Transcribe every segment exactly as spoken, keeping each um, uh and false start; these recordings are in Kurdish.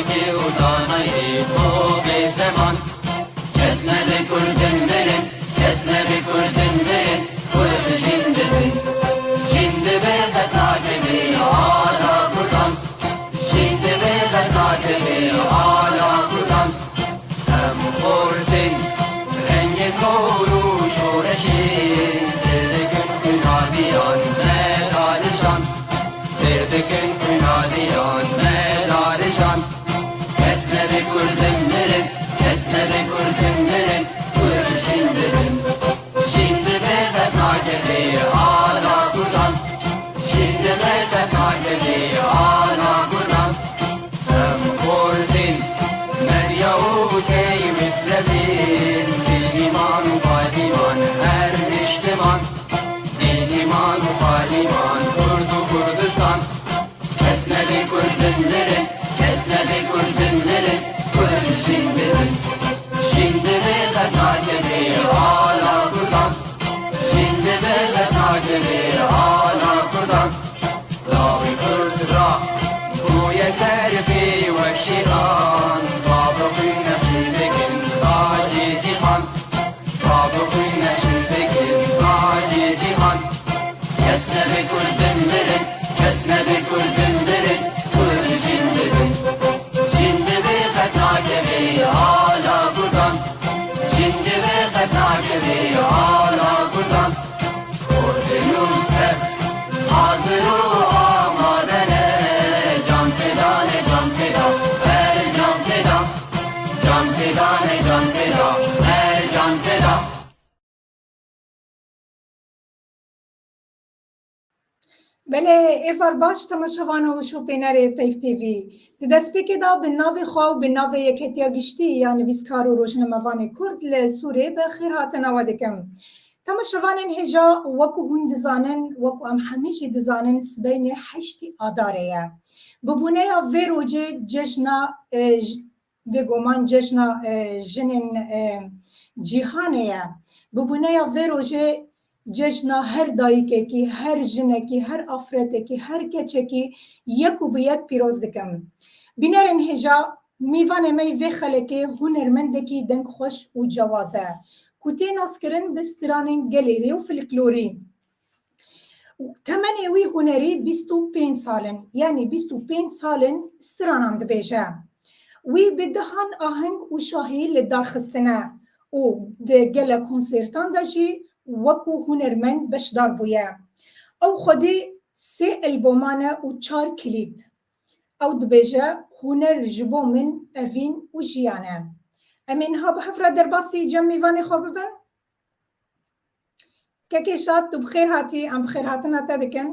Kê û danayê tovê zeman. Kes nebe kurdin mirin, kes nebe kurdin mirin, kurd jin dibin. Jin dibe qet nakeve ala kurdan. Jin dibe qet nakeve ala kurdan. Em xortin rengê zor û şoreşê, sêr dikin xwînaliyan me darijan. Sêr dikin xwînaliyan me darijan. Kes nebe kurdin mirin, kes nebe kurdin mirin, kurd jin dibin. Jin dibe qet nakeve ala kurdan. Jin dibe qet nakeve ala kurdan. Em kurdin, Medya û Key Misrefîn, Dîlîman û Qadîman, her niştiman. Dîlîman û Qadîman, Kurd û Kurdistan. Kes nebe kurdin mirin, kes nebe kurdin mirin, kurd jin dibin. Jin dibe qet nakeve ala kurdan. Jin dibe qet nakeve ala kurdan. Lawê kurd ra bûye ser pê wek şêran. Bavê xwîn nexşîn dikin tacê cîhan. Bavê xwîn nexşîn dikin tacê cîhan. Kes nebe kurdin mirin, kes nebe kurdin mirin, kurd jin dibin. Jin dibe qet nakeve ala kurdan. Jin dibe qet nakeve ala kurdan. Kurdê nû tev hazir û amade ne. Can feda ne, can feda, her can feda. Can feda ne, can feda, her can feda. Belê, êvar baş temaşevan û şopênerê Peyv T V. Di destpêkê de bi navê xwe û bi navê Yeketiya Giştî ya Nivîskar û Rojnamevanê Kurd li Sûrê bi xêrhatina we dikim. Temaşevanên hêja, wekû hûn dizanin, wekû em hemî jî dizanin, sibeynê heştê Adarê ye. Bi bûneya vê rojê cejna, e, j-, bêguman cejna, e, jinên, e, cîhanê ye. Bi bûneya vê rojê cejna her dayikekî, her jinekî, her afretekî, her keçekî yek û bi yek pîroz dikim. Bînerên hêja, mîvanê me yê vê xelekê hunermendekî dengxweş û cewaz e, ku tê naskirin bi stranên gelêrî û folklorî. Temenê wî hunerî bîst û pênc sal in, yanî bîst û pênc sal in stranan dibêje. Wî bi dehan aheng û şahî li dar xistine û di gelek konsertan de jî wekû hunermend beşdar bûye. Ew xwedî sê elboman e û çar klîp. Ew dibêje, huner ji bo min evîn û jiyan e. Em ê niha bi hev re derbasî cem mîvanê xwe bibin. Kekê Şad, tu bi xêr hatî, em bi xêrhatina te dikin.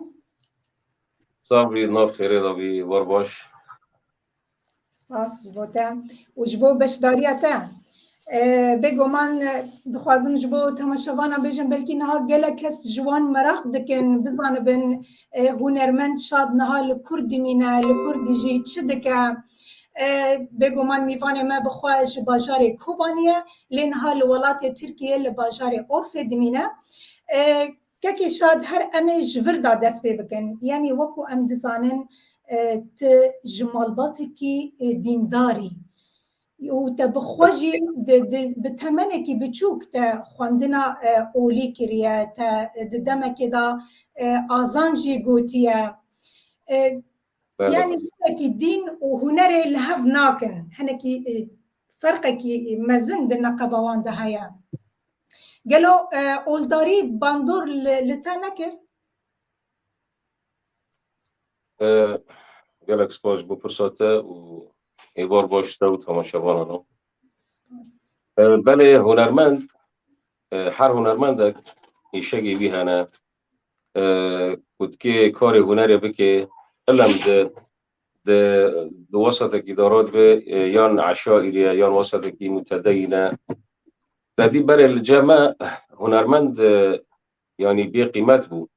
Sax bî, nav xêrê de bî, êvar baş. Spas ji bo te û ji bo beşdariya te. E, bêguman, e, dixwazim ji bo temaşevanan bêjim, belkî niha gelek kes ji wan meraq dikin, bizanibin, e, hunermend Şad niha li kur dimîne, li kur dijî, çi dike. E, bêguman mîvanê me bi xwe ji bajarê Kobanî ye, lê niha li welatê Tirkiyê li bajarê Orfê dimîne. E, Kekê Şad, her em ê ji vir de dest pê bikin. Yanî wekû em dizanin, e, tu ji malbatekî, e, dîndar î. Û te bi xwe jî di, di, bi temenekî biçûk te xwendina, e, olî kiriye, te di demekê de, e, azan jî gotiye. E, Belê. Yanî hinekî dîn û hunerê li hev nakin. Hinekî, e, ferqekî mezin di neqeba wan de heye. Gelo, e, oldarî bandor li, li te nekir? E, gelek spas ji bo pirsa te û êvar baş te û temaşevanan. Spas. E, belê hunermend, e, her hunermendek îşegê wî hene, e, ku dikê karê hunerê bike, ilem di, di, di wesatekî de radibe, e, yan eşaîrî ye, yan wesatekî mutedeyîn e. Te dî berê li cem me hunermend, e, yanî bê qîmet bû.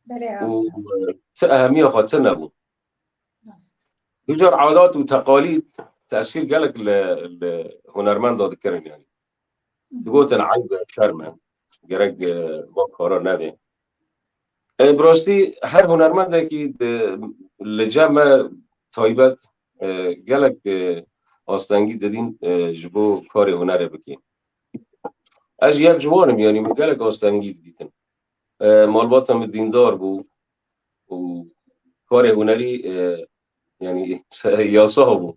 Belê, û, rast e. E, ti ehemiya xwe ti nebû. Rast. Hicar adat û teqalîd tesîr gelek li, li hunermenda dikirin, yanî. Hı hı. Digotin eyb e, şerm e. Gerek, e, van kara nebe. E, bi rastî her hunermendekî di, li cem me taybet, e, gelek, e, astengî didîn, e, ji bo karê hunerê bikî. Ez jî yek ji wan im, yanî min gelek astengî didîtin. E, malbata min dîndar bû û karê hunerî, e, yanî yasa bû.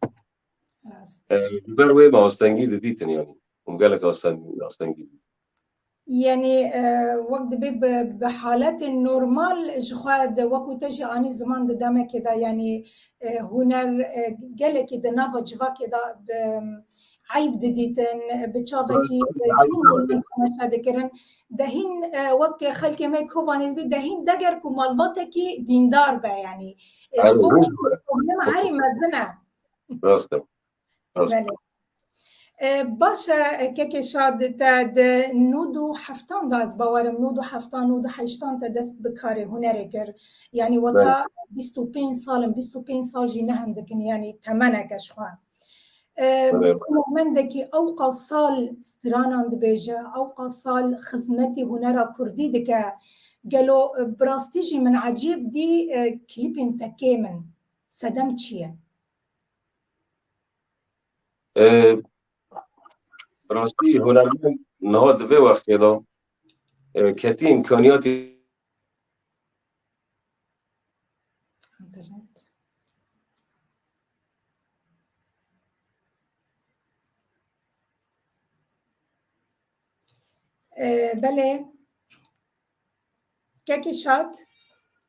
Rast. E, ji ber wê me astengî didîtin yanî. Hûn gelek astengî, astengî didîtin. Yanî, e, wek dibê bi, bi haletên normal ji xwe de wekû te jî anî ziman di demekê de, yanî, e, huner, e, gelekî di nava civakê de bi eyb didîtin, bi çavekî, e, dîn temaşe dikirin. De hîn, e, wek xelkê me Kobanê dibî, de hîn deger ku malbatekî dîndar be, yanî, e, ji bo problema herî mezin e. Rast e. Belê. E, baş e, kekê Şad, te di nod û heftan de, ez bawerim, nod û heftan, nod û heştan te dest bi karê hunerê kir. Yanî weta bîst û pênc sal in, bîst û pênc sal jî ne hindik in, yanî temeneke ji xwe. E, hunermendekî ewqas sal stranan dibêje, ewqas sal xizmetî hunera kurdî dike. Gelo, e, bi rastî jî min ecêb dî, e, klîpên te kêm in. Sedem çi ye? E, bi rastî hunermend niha di vê wextê de, e, ketî îmkaniyatê. Înternet. E, belê. Kekê Şad,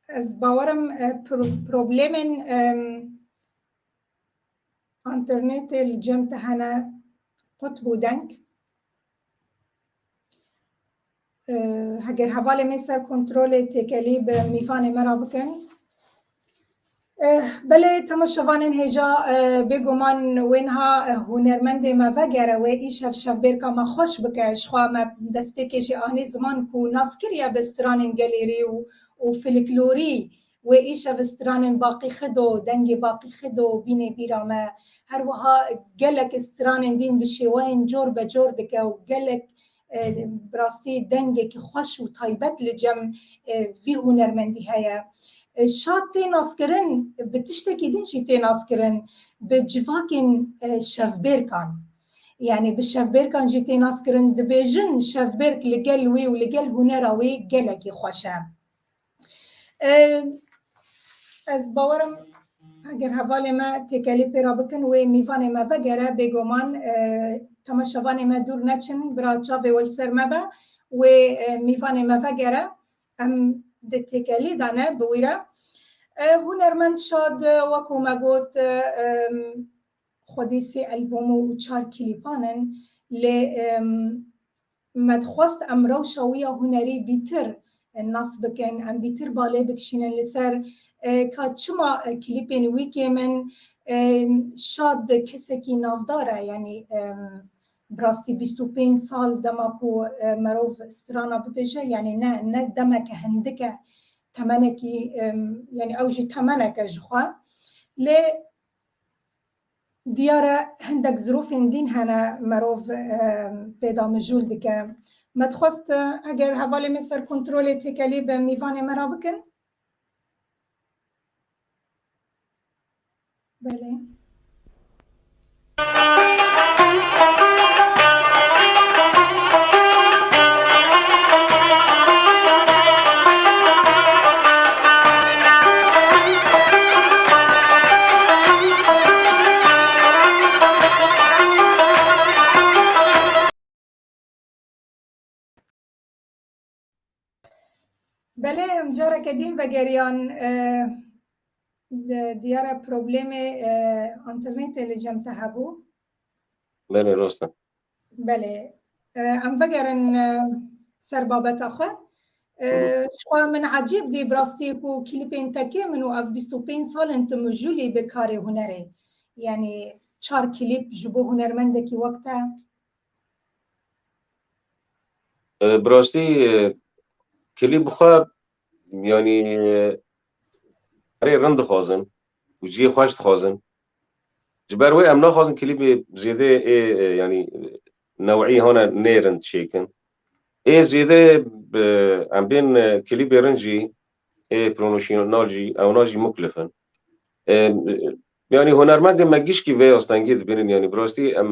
ez bawerim, e, pro-, problemên, em, Înternetê li cem te hene, qut bû deng. Eh, heger hevalê me ser kontrolê têkelî bi mîvanê me re bikin. Eh, belê temaşevanên hêja, eh, bêguman wê niha, eh, hunermendê me vegere, wê îşev şevbêrka me xweş bike. Ji xwe me destpêkê jî anî ziman ku nas kiriye bi stranên gelêrî û, û filiklorî. Wê îşev stranên Baqî Xido, dengê Baqî Xido bînê bîra me. Her wiha gelek stranên dîn bi şêweyên cor be cor dike û gelek, e, bi rastî dengekî xweş û taybet li cem, e, vî hunermendî heye. E, şad tê naskirin, bi tiştekî din jî tê naskirin, bi civakên, e, şevbêrkan. Yanî bi şevbêrkan jî tê naskirin, dibêjin şevbêrk li gel wî û li gel hunera wî gelekî xweş e. E, ez bawerim, heger hevalê me têkelî pê re bikin, wê mîvanê me vegere, bêguman, e, temaşevanê me dûr neçin, bira çavê we li ser me be, wê, e, mîvanê me vegere, em di têkelî de ne, bi wî re. E, hunermend Şad, e, wekû me got, e, em, xwedî sê albûm û çar klîpan in, lê, em, me dixwest em rewşa wî ya hunerî bîtir nas bikin, em bîtir balê bikişînin li ser, e, ka çima, e, klîpên wî kêm in, e, Şad kesekî navdar e, yanî, em, bi rastî bîst û pênc sal dema ku, e, merov strana bibêje, yanî ne, ne demeke hindik e, temenekî, em, yanî ew jî temeneke ji xwe. Lê diyar e hindek zirûfên dîn hene merov, e, pê de mijûl dike. Me dixwest, e, heger hevalê me ser kontrolê têkelî bi mîvanê me re bikin. Belê. Belê, em careke din vegeriyan, e, di-, diyar e problemê, e, înternetê li cem te hebû. Belê, rast e. Belê. E, em vegerin, e, ser babeta xwe. E, Hı hı. Ji xwe min ecêb dî bi rastî ku klîpên te kêm in û ev bîst û pênc sal in tu mijûlî bi karê hunerê. Yanî çar klîp ji bo hunermendekî wek te. E, bi rastî, e, klîp bi xwe, yanî, e, karê rind dixwazin û cihê xweş dixwazin. Ji ber wê em naxwazin klîpê zêde ê, e, yanî, e, new'î hane nêrind çêkin. Ê zêde, e, em bên, e, klîpê rind jî, ê promosyonel jî, ewna jî muklif in. E, Yanî hunermendên me gişkî vê astengiyê dibînin, yanî bi rastî em,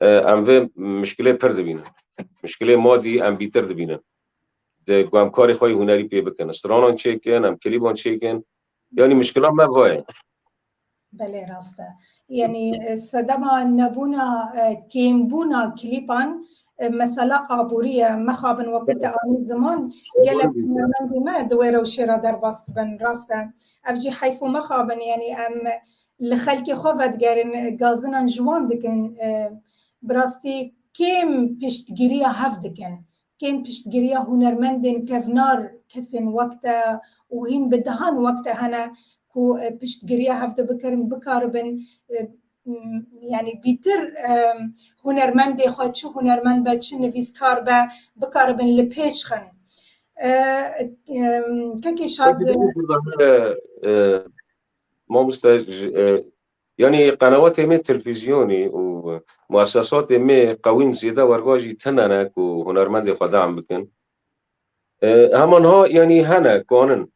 e, em vê mişkilê pir dibînin. Mişkilê madî em bîtir dibînin. Di ku em karê xwe yê hunerî pê bikin. Stranan çêkin, em klîban çêkin. Yanî mişkila me va ye. Belê, rast e. Yanî, e, sedema nebûna, e, kêmbûna klîpan, e, mesela aborî ye. Mexabin wekî te anî ziman, gelek hunermendê me di wê rewşê re derbas dibin. Rast e. Ev jî heyf û mexabin, yanî em li xelkê xwe vedigerin, gazinan ji wan dikin, e, bi rastî kêm piştgiriya hev dikin. Kêm piştgiriya hunermendên kevnar, kesên wek te û hîn bi dehan wek te hene ku, e, piştgiriya hev de bikirin, bikaribin, e, m, yanî bîtir, e, hunermendê xwe, çi hunermend be, çi nivîskar be, bikaribin li pêş xin. E, e, kekê Şad, Peki, e, e, mamoste, ji, e, yanî qenewatê me televîzyonî û muessesatê me qewîn zêde werga jî tune ne ku hunermendê xwe dam bikin. E, hema niha, yanî hene, kanin.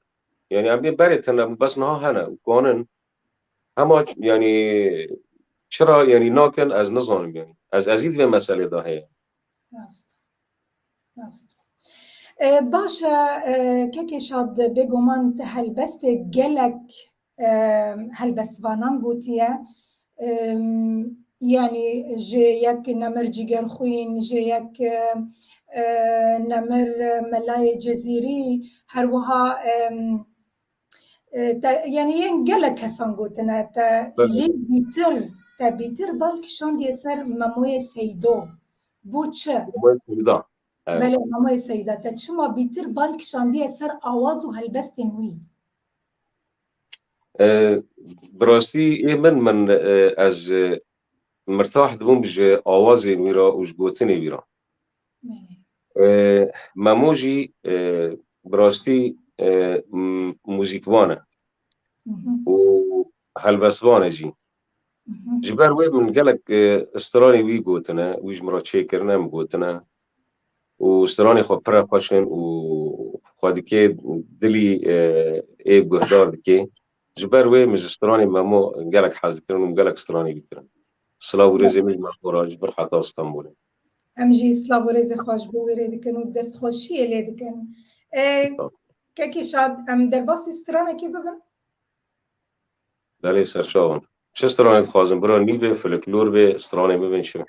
Yanî em bê berê tune bû, bes niha hene û kanin. Hema, yanî çira, yanî nakin, ez nizanim, yanî. Ez, ez jî di vê meselê de heye. Rast. Rast. E, baş e, e, kekê Şad, bêguman te helbestê gelek, e, helbestvanan gotiye. E, yanî ji yek Nemir Cîgerxwîn, ji yek, e, e, Nemir Melayê Cezîrî, her wiha, e, e, te, yanî yên gelek kesan gotine, te Belê. lê bîtir, te bîtir bal kişandiye ser Memoyê Seydo. Bo çi? Memoyê Seyda. Evet. Belê, Memoyê Seyda, te çima bîtir bal kişandiye ser awaz û helbestên wî? E, bi rastî ê min, min, e, ez, e, mirtah dibûm ji awazên wî re û ji gotinê wî re. Belê. E, Memo jî, e, bi rastî, e, m-, muzîkvan e Mhm. û helbestvan e jî. Mhm. Ji ber wê min gelek, e, stranê wî gotine, wî ji min re çêkirine, min gotine. Û stranê xwe pir e xweş in û xwe dike dilî, e, ê guhdar dike. Ji ber wê min ji stranê Memo gelek hez dikirin û min gelek stranê wî kirin. Silav û rêzê min ji Memo re ji vir heta Stenbolê. Em jî silav û rêzê xwe ji bo wê rê dikin û destxweşiyê lê dikin. E, Sağ ol. Kekê Şad, em derbasî stranekê bibin? Belê, serçavan. Çi stranê dixwazin? Bira nî bê, filiklor bê, stranê bibin çi?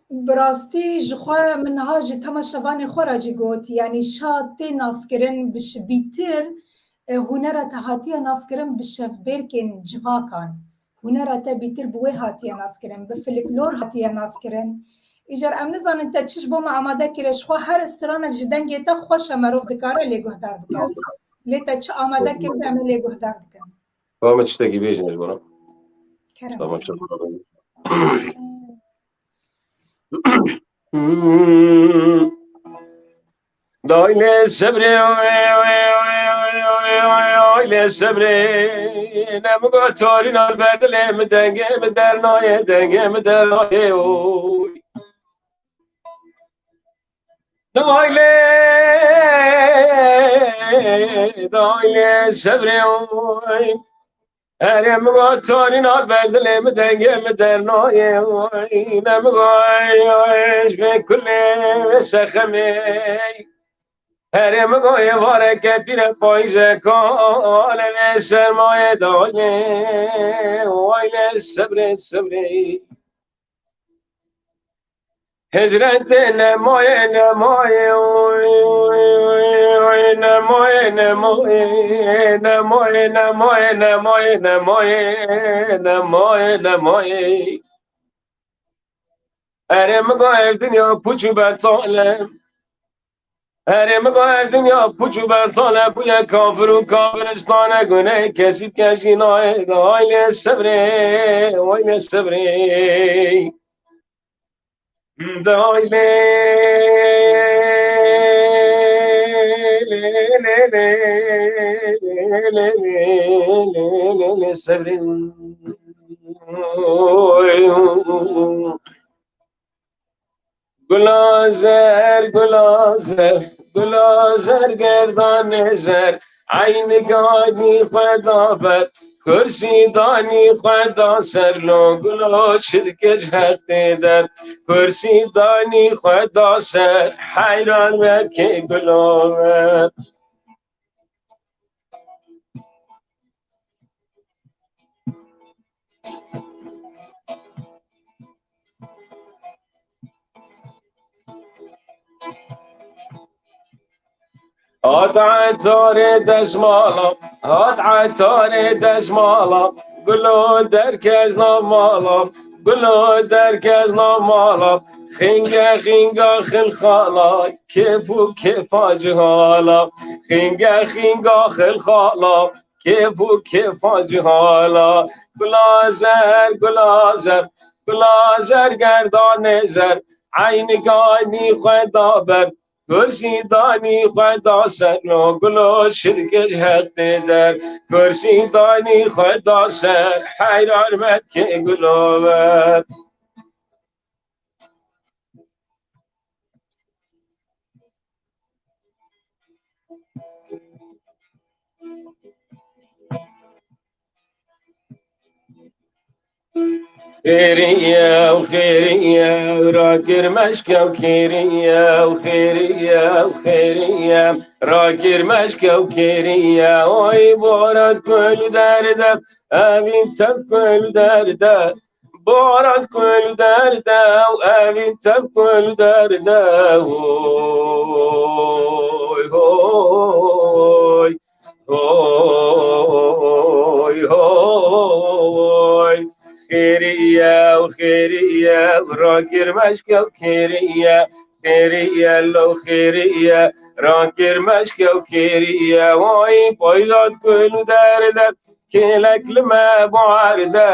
Bi rastî ji xwe min niha ji temaşevanê xwe re jî got, yanî Şad tê naskirin bi şibîtir, e, hunera te hatiye naskirin bi şevbêrkên civakan. Hunera te bîtir bi wê hatiye naskirin, bi filiklor hatiye naskirin. Îcar em nizanin te çi ji bo me amade kiriye, ji xwe her stranek ji dengê te xweş e, merov dikare lê guhdar bike. Lê te çi amade kiribe em ê lê guhdar bikin. Ka min tiştekî bêjin ji bo me? Kerem. Tamam, çi bo me? Daîlê sebrê, oy, oy, oy, oy, oy, oy, oy, oy, oy, oy, lê sebrê. Ne min got torîna li ber dilê min dengê min dernayê, dengê min dernayê, oy. Daîlê, daîlê sebrê, oy. Herê min got torîna li ber dilê min dengê min dernayê, oy, ne min got, oy, oy, ji vê kulê, vê sexemê. Herê min got êvareke pîre payîzeka, lê vê sermayê daîlê, oy, lê sebrê, sebrê. Hicretê nemaye, nemaye, oy, oy, oy, oy, nemaye, nemaye, nemaye, nemaye, nemaye, nemaye, nemaye, nemaye. Erê min got ev dinya puç û betal e. Erê min got ev dinya puç û betal e, bûye kafir û kafiristan e, gunehê kesî bi kesî nayê, daîlê sebrê, oy lê sebrê. Daîlê, lê, lê, lê, sebrê. Gula zer, gula zer, gula zer, gerdanê zer, eyni gadî xwe da ber. Kursî danî xwe da ser lo gulo şirkir heq tê der. Kursî danî xwe da ser heyran weke gulo ver. Hat etarê dezmala, hat etarê dezmala, gulo derkez nav mala, gulo derkez nav mala, xinge xinga xilxala, kêf û kêfa cihala, xinge xinga xilxala, kêf û kêfa cihala, gula zer, gula zer, gula zer gerdanê zer, eynî ganî xwe da ber, kursî danî xwe da ser, lo gulo şirkir heq tê der, kursî danî xwe da ser, heyran weke gulo ver. Xêriye û xêriye, rakir meşke û xêriye û xêriye û xêriye, rakir meşke û xêriye, oy borat kul derde, evîn tev kul derde, borat kul derde û evîn tev kul derde, oy, oy. Hoy, hoy, xêriye û xêriye, rakir meşke û xêriye, xêriye lo xêriye, rakir meşke û xêriye, vay, payzat kul derde, kêlek li me berde,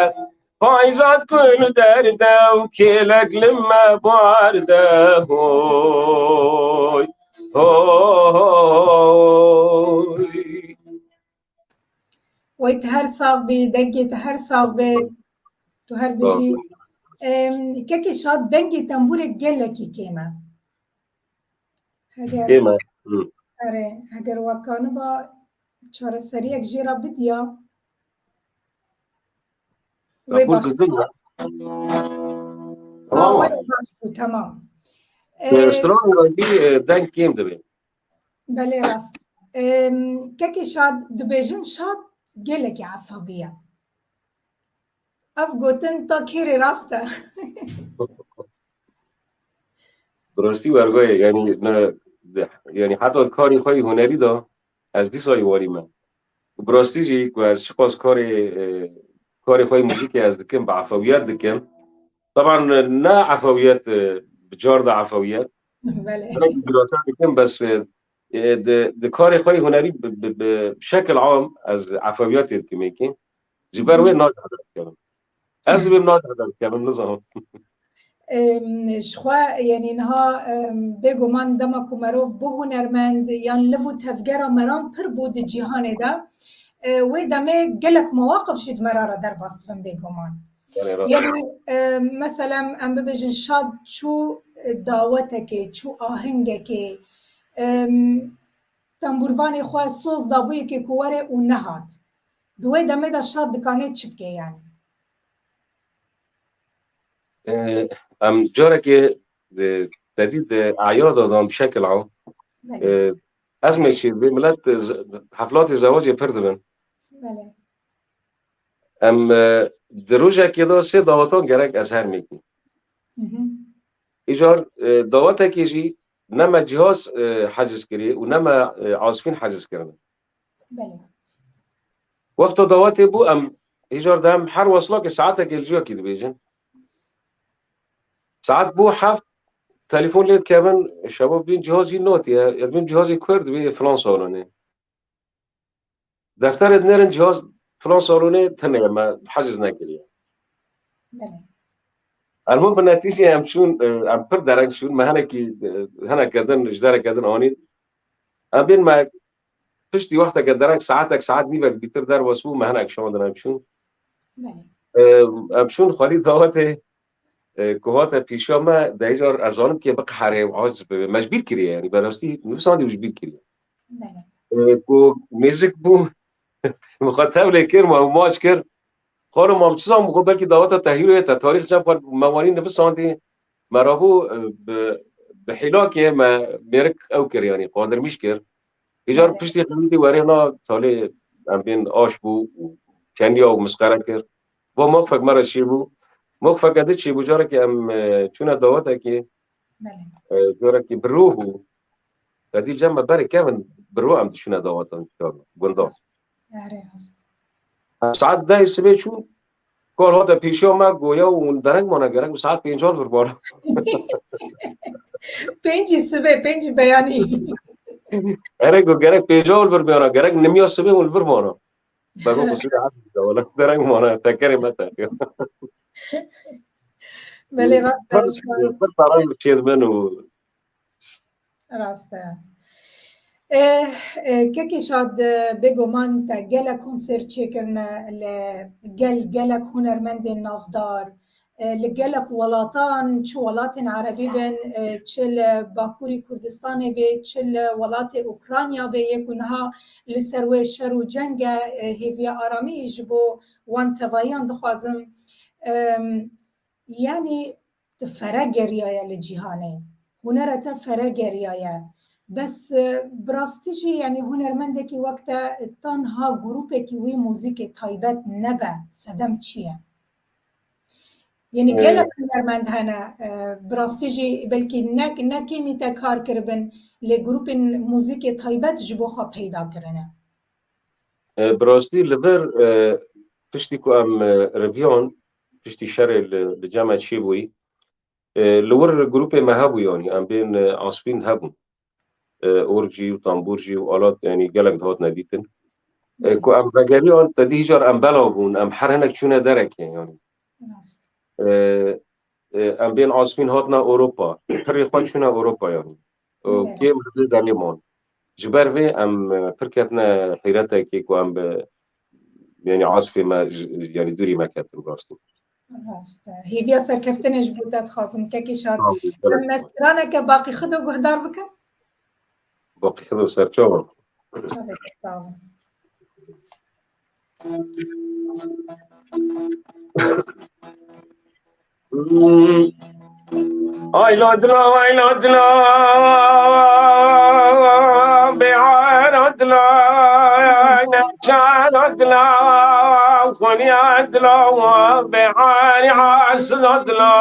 payzat kul derde û kêlek li me berde, hoy, hoy. Wey, tu her sax bî, dengê tu her sax be. Tu her bijî. Em, Kekê Şad, dengê tembûrê gelekî kêm e. Heger, Kêm e. Hı. Erê, heger we kaniba çareseriyek jê re bidiya. Wê Tembûr baş. Dizgin ya. Ha, Tamam. Wê baş bû, tamam. Ee, Ee, Strana bî, e, deng kêm dibe. Belê rast. Em, Kekê Şad, dibêjin Şad gelekî esabî ye. Ev gotin ta kêrê rast e. Bi rastî wergoye, yani ne, yani heta karî xwe yî hunerî de ez dîsa yî warî me. Û bi rastî jî ku ez çiqas karê, e, karê xwe yî muzîkê ez dikim, bi efewiyet dikim. Taban ne efewiyet, e, bi car de efewiyet. Belê. Belkî girata dikim, bes, e, e, di, di karê xwe yî hunerî bi, bi, bi şekil am ez efewiyetê dikim êkê. Ji ber Hı hı. wê nace heder dikevim. Ez dibêm nace heder dikevim, nizanim. Em, ji xwe, yanî niha, em, bêguman dema ku merov bû hunermend yan liv û tevgera meran pir bû di cîhanê de, e, wê demê gelek mewaqif jî di me re re derbas dibin bêguman. Belê, rast. Yanî, e, meselem, em bibêjin Şad çû, e, dawetekê, çû ahengekê, em, tembûrvanê xwe soz dabû yekê ku were û nehat. Di wê demê de Şad dikane çi bike yanî? E, em carekê, e, tedî di eyada dan bi şekil am. Belê. E, ez mêşî vê milet, e, z-, heflatê zewacê pir dibin. Belê. Em, e, di rojekê de sê dawetan gerek ez her mêkî. Hı hı. Îcar, e, dawetekê jî ne me cihaz, e, heciz kirî û ne me, e, azfîn heciz kirine. Belê. Wexta dawetê bû em îcar de em her weslakê saetekê li ciyakî dibêjin. Saet bû heft telefon lê dikevin, şeva bîn cihazî natiye, ez bîn cihazî kur dibê filan salonê. Defterê dinêrin cihaz filan salonê tune ye, me heciz nekiriye. Belê. Elmûn bi netîcê em çûn, e, em pir dereng çûn, me henekî, e, heneke din, ji dereke din anîn. Em bên me piştî wexteke dereng, saetek, saet nîvek bîtir derbas bû, me hinek şandin em çûn. Belê. E, em çûn xwedî dawetê, e, ku hate pîşiya me, de îcar ez zanim kê biqeherê û aciz bibe. Me ji bîr kiriye, yanî berastî nivîsandî û ji bîr kiriye. Belê. E, ku mêzik bû, Min xwe tevlê kir, me û maç kir. Xalo, mam çi zan bixwe, belkî daweta te hîroyê te tarîx cem xwe me wanî nivisandî. Me rabû, e, bi, bi hîlakê me mêrik ew kir, yanî qadirmîş kir. Îcar Belê. Piştî xemîtî werê na talê em bên aş bû û keniya û misqere kir. Va mafek me re çêbû. Mafek edi çêbû, carekê em, e, çûne dawetekê, Belê. e, carekê biro bû. Te dî cem me berê kevin biro em diçûne dawetan gundan. Erê rast. Em saet dehê sibê çûn, kal hate pêşiya me, goya û dereng mane, gerek bi saet pêncan vir bana. Pêncî sibê, pêncî beyanî. Erê go gerek pêncan vir bana, gerek nimiya sibê hûn vir bana. Bego qusûrê hesî de wala dereng mane, tekerê me tekiya. Belê rast e. Pir, pir tarayî çêdibin û Rast e. E, e, Kekê Şad, e, bêguman te gelek konser çêkirine li gel gelek hunermendên navdar, e, li gelek welatan, çi welatên erebî bin, e, çi li Bakurî Kurdistanê bê, çi li welatê Ukrayna bê, yê ku niha li ser wê şer û ceng e, e, hêviya aramî ji bo wan tevahiyan dixwazim. Em, yanî tu fere geriyaye li cîhanê. Hunera te fere geriyaye. Bes, e, bi rastî jî, yanî hunermendekî wek te, e, tanha grûpekî wî muzîkê taybet nebe, sedem çi ye? Yanî Ee, gelek hunermend hene, e, bi rastî jî belkî ne, ne kêmî te kar kiribin, lê grûpên muzîkê taybet ji bo xwe peyda kirine. E, bi rastî li vir, e, piştî ku em, e, riviyan, piştî şerê li, li cem me çêbûyî, e, li wir grûpê me hebû, yanî em bên, e, asfîn hebûn. E, org jî û tambûr jî û alat, yanî gelek dihatine dîtin. E, Belê. Ku em vegeriyan, te dî hîcar em belav bûn, em her hinek çûne derekê, yanî. Rast. E, e, em bên asfîn hatine Ewropa, pirê xwe çûne Ewropa, yanî. Û Belê. Kêm li vê demê man. Ji ber vê em, e, pir ketine heyretekê ku em bi, yanî asfê me ji, yanî dûrî me ketin rastî. Rast e. Hêviya serkeftinê ji bo te dixwazim, Kekê Şad. Sağ olun, Em gelek. Em me straneke Baqî Xido guhdar bikin? Baqî Xido serçavan. Çavê te sağ olun. Ay la dila, ay la dila, bêhara dila, neçara dila, xweniya dila, bêharî hasila dila,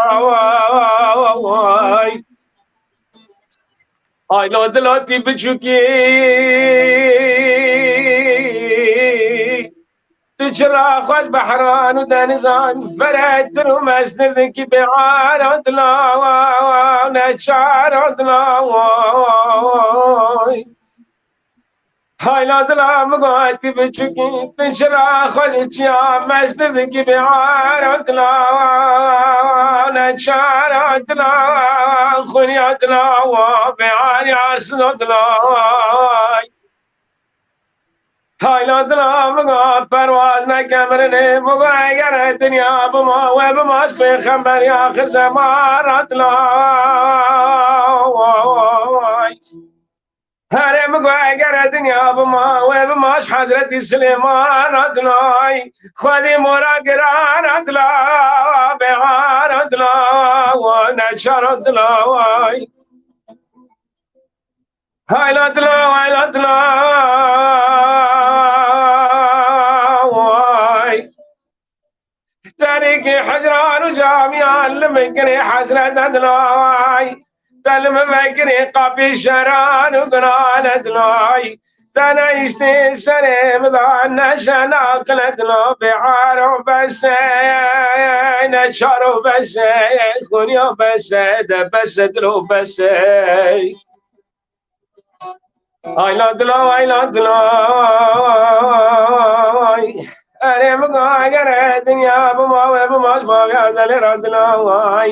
ay. Ay la dila tî biçûkî, tu çira xweş behran û denizan, ferehtir û mestir dikî bêhara dila, neçara dila. Hay la dila min got tî biçûkî, tu çira xweş çiya mestir dikî bêhara dila, neçara dila, xweniya dila, bêharî hasila dila. Tayla dila min got perwaz neke mirinê, min got eger dinya bima, we bima ji pêxember ya xizemara dila. Herê min got eger dinya bima, we bima ji Hezretî Silêmana dilay, Xwedî mora girana dila, bêhara dila, we neçara dilay. Hayla dila, hayla dila, way. Terîkî hicran û camiyan li min kirê hezreta dilay. Te li min vekirê qapî şeran û gunane dilay. Te nehiştê serê min da neşe naqile dila bêharo bese, neçaro bese, xunya bese, de bese dilo bese. Ay la dila, ay la dila, ay. Erê min ga gere dinya bima we bima ji bav ya zelê ra dila, ay.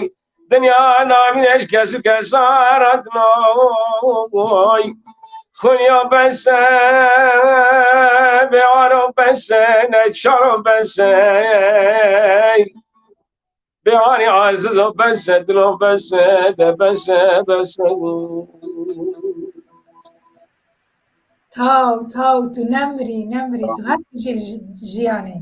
Dinya navîne ji kes û kesa ra dila, ay. Xunya bese, bêharo bese, neçaro bese. Bêharî aciz o bes e, dilo bes e, de bes e, bes e. Taw, taw, tu nemirî, nemirî, tu her bijî ji-, jiyanê.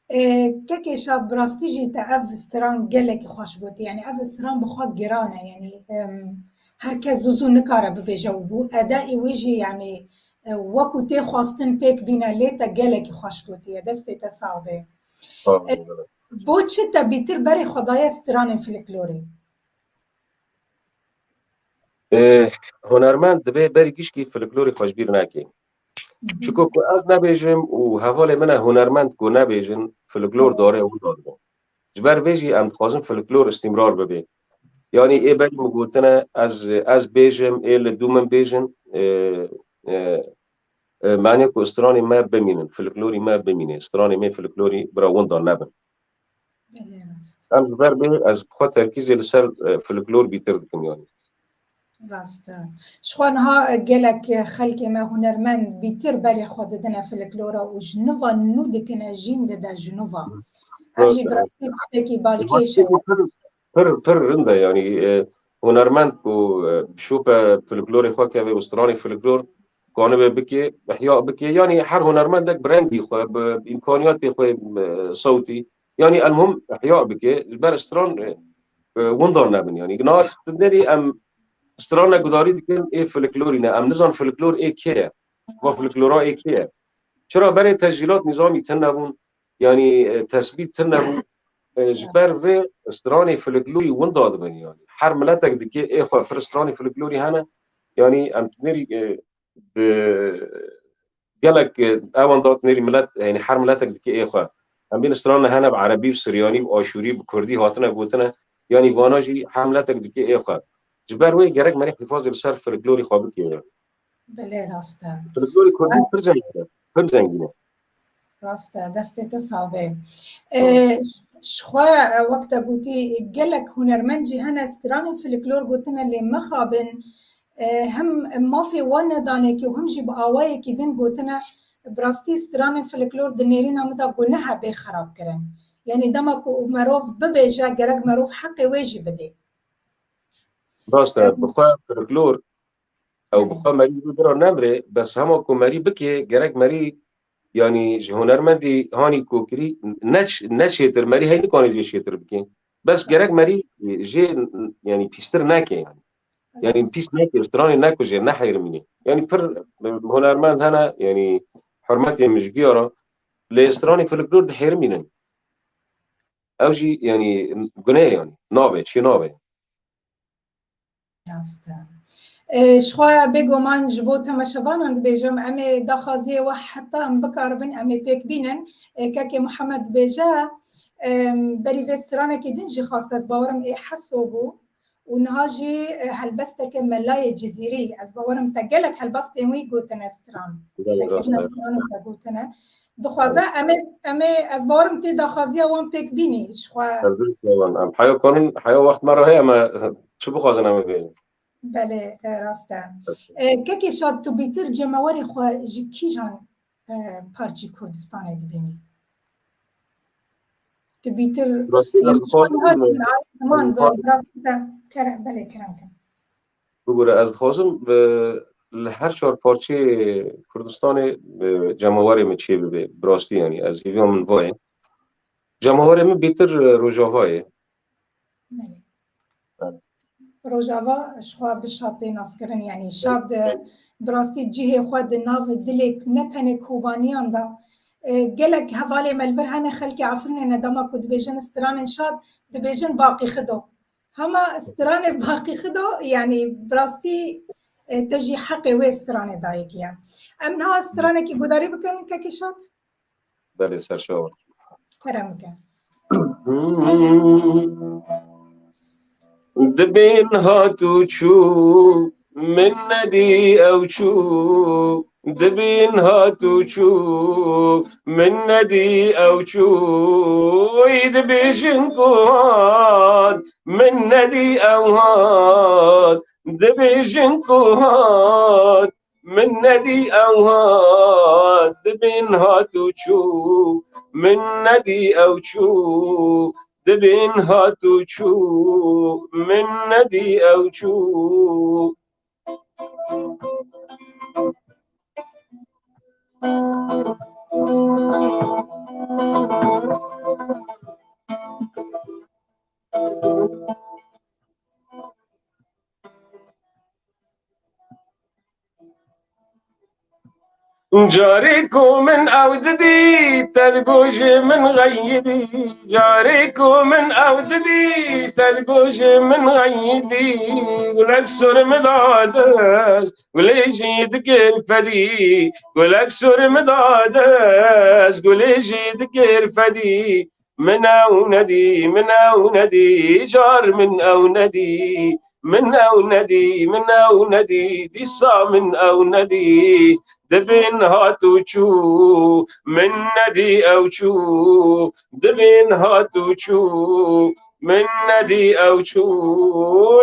Ê, kekê Şad, bi rastî jî te ev stran gelekî xweş gotî. Yanî ev stran bi xwe giran e. Yanî, em, her kes zû zû nikare bibêje û bû. Edayê wê jî, yanî, e, wekû tê xwestin pêk bîne, lê te gelekî xweş gotiye. Destê te sax be. Sağ olun, E, gelek. Bo çi te bîtir berê xwe daye stranên filiklorî? Ê, hunermend dibê berî gişkî filiklorî xwe ji bîr neke. Çiko ku ez nebêjim û hevalê min e hunermend ku nebêjin, filiklor dare û dadibe. Ji ber vê jî em dixwazin filiklor îstîmrar bibe. Yanî ê berî min gotine ez, ez bêjim, ê li dû min bêjin, e, e, e, mane ku stranê me bimînin, filiklorî me bimîne, stranê me filiklorî bira winda nebin. Belê, rast. Em ji ber bê ez bi xwe terkîzê li ser, e, filiklor bîtir dikim yanî. Rast e. Ji xwe niha, e, gelek, e, xelkê me hunermend bîtir berê xwe didine filiklora û ji nû ve nû dikine jîn dide ji nû ve. Ev jî Rast e. bi rastî tiştekî balkêş e. Pir, pir, pir rind e yanî, e, hunermend ku, e, bişope filiklorê xwe keve û stranê filiklor kanibe bike, ihya bike. Yanî her hunermendek bi rengî xwe, bi îmkaniyatê xwe, e, sewtî, yanî elmuhim ihya bike, ji ber stran, e, e, winda nebin. Yanî niha tu nerî em stranek gudarî dikin, ê filiklorî ne. Em nizan filiklor ê kê ye. Va filiklora ê kê ye. Çira berê tescîlat nîzamî tune bûn, yanî, e, tesbît tune bû. E, ji ber vê stranê filiklorî winda dibin yanî. Her miletek dike ê xwe pir stranê filiklorî hene. Yanî em tu nerî, e, bi gelek, e, ewan dat nêrî milet, yanî her miletek dike ê xwe. Em bîn stran hene bi erebî, bi siryanî, bi aşûrî, bi kurdî hatine gotine. Yanî vana jî her miletek dike ê xwe. Ji ber wê gerek merî hifazê li ser filiklorî xwe bike. Belê, rast e. Filiklorî kurdî pir zengîn e. Pir zengîn e. Rast e, destê te sax be. Sağ ol. E, ji xwe, e, wek te gotî, gelek hunermend jî hene stranên filiklor gotine lê mixabin, e, him mafê wan nedanekî û him jî bi awayekî din gotine, bi rastî stranên filiklor di nêrîna min de gunehe bê xerab kirin. Yanî dema ku merov bibêje, gerek merov heqê wê jî bidê. Rast e, Em, bi xwe filiklor, ew bi Belê. xwe merî wî bira nemre, bes hema ku merî bike, gerek merî, yanî ji hunermendî hanî kokirî ne ç-, ne çêtir, merî hey nikanê jê çêtir bike. Bes Rast. gerek merî, e, jê, yanî pîstir neke yanî. Yanî Rast. pîs neke, stranê nekuje, nehêrimîne. Yanî pir, e, hunermend hene, yanî hurmetê min ji giya re, lê stranê filiklor dihêrimînin. Ew jî, yanî, gune ye, yanî, nabe, çi nabe. Rast e. E, ji xwe bêguman ji bo temaşevanan dibêjim, em ê daxwaziyê we heta em bikaribin, em ê pêk bînin. E, kekê Muhammed dibêje, e, berî vê stranekî din jî xwest, ez bawerim ê Heso bû. Û niha jî, e, helbesteke Melayê Cizîrî, ez bawerim te gelek helbestên wî gotine stran. Gelek Te rast kirine e. stran û te gotine. Dixwaze Evet. em ê, em ê, ez bawerim tê daxwaziya wan pêk bînî ji xwe. Helbesteke wan. Em heya kanin, heya wext me re heye, me çi bixwazin em ê bêjin. Belê, e, rast e. Evet. E, kekê Şad, tu bîtir cemewerê xwe ji kîjan, e, parçî Kurdistanê dibînî? Tu bîtir, Rastî yanî ez dixwazim, ziman, e, bi, bi rastî te kere-, belê, kerem ke. Bibûre, ez dixwazim, e, li her çar parçeyê Kurdistanê, e, cemawerê min çêbibe, bi rastî, yanî, ez hêviya min va ye. Cemawerê min bêtir, e, Rojava ye. Belê. Rojava ji xwe bi Şad tê naskirin, yanî Şad, e, bi rastî cihê xwe di nav dilê ne tenê Kobaniyan de, e, gelek hevalê me li vir hene, xelkê Efrînê ne, dema ku dibêjin stranên Şad, dibêjin Baqî Xido. Hema stranê Baqî Xido, yanî bi rastî, e, te jî heqê wê stranê dayê giya. Em niha stranekî gudarî bikin, kekê Şad? Belê, serçawa. Kerem ke. Dibin hat û çû, min nedî ew çû. Dibin hat û çû, min nedî ew çû. Ey dibêjin ku hat, min nedî ew hat. Dibêjin ku hat, min nedî ew hat, dibin hat û çû, min nedî ew çû, dibin hat û çû, min nedî ew çû. Carê ku min ew didî, te digot ji min xeyidî. Carê ku min ew didî, te digot ji min xeyidî. Gulek sor min da dest, gulê jî dikir fedî. Gulek sor min da dest, gulê jî dikir fedî. Min ew nedî, min ew nedî, car min ew nedî. Min ew nedî, min ew nedî, dîsa min ew nedî. Dibin hat û çû, min nedî ew çû. Dibin hat û çû, min nedî ew çû.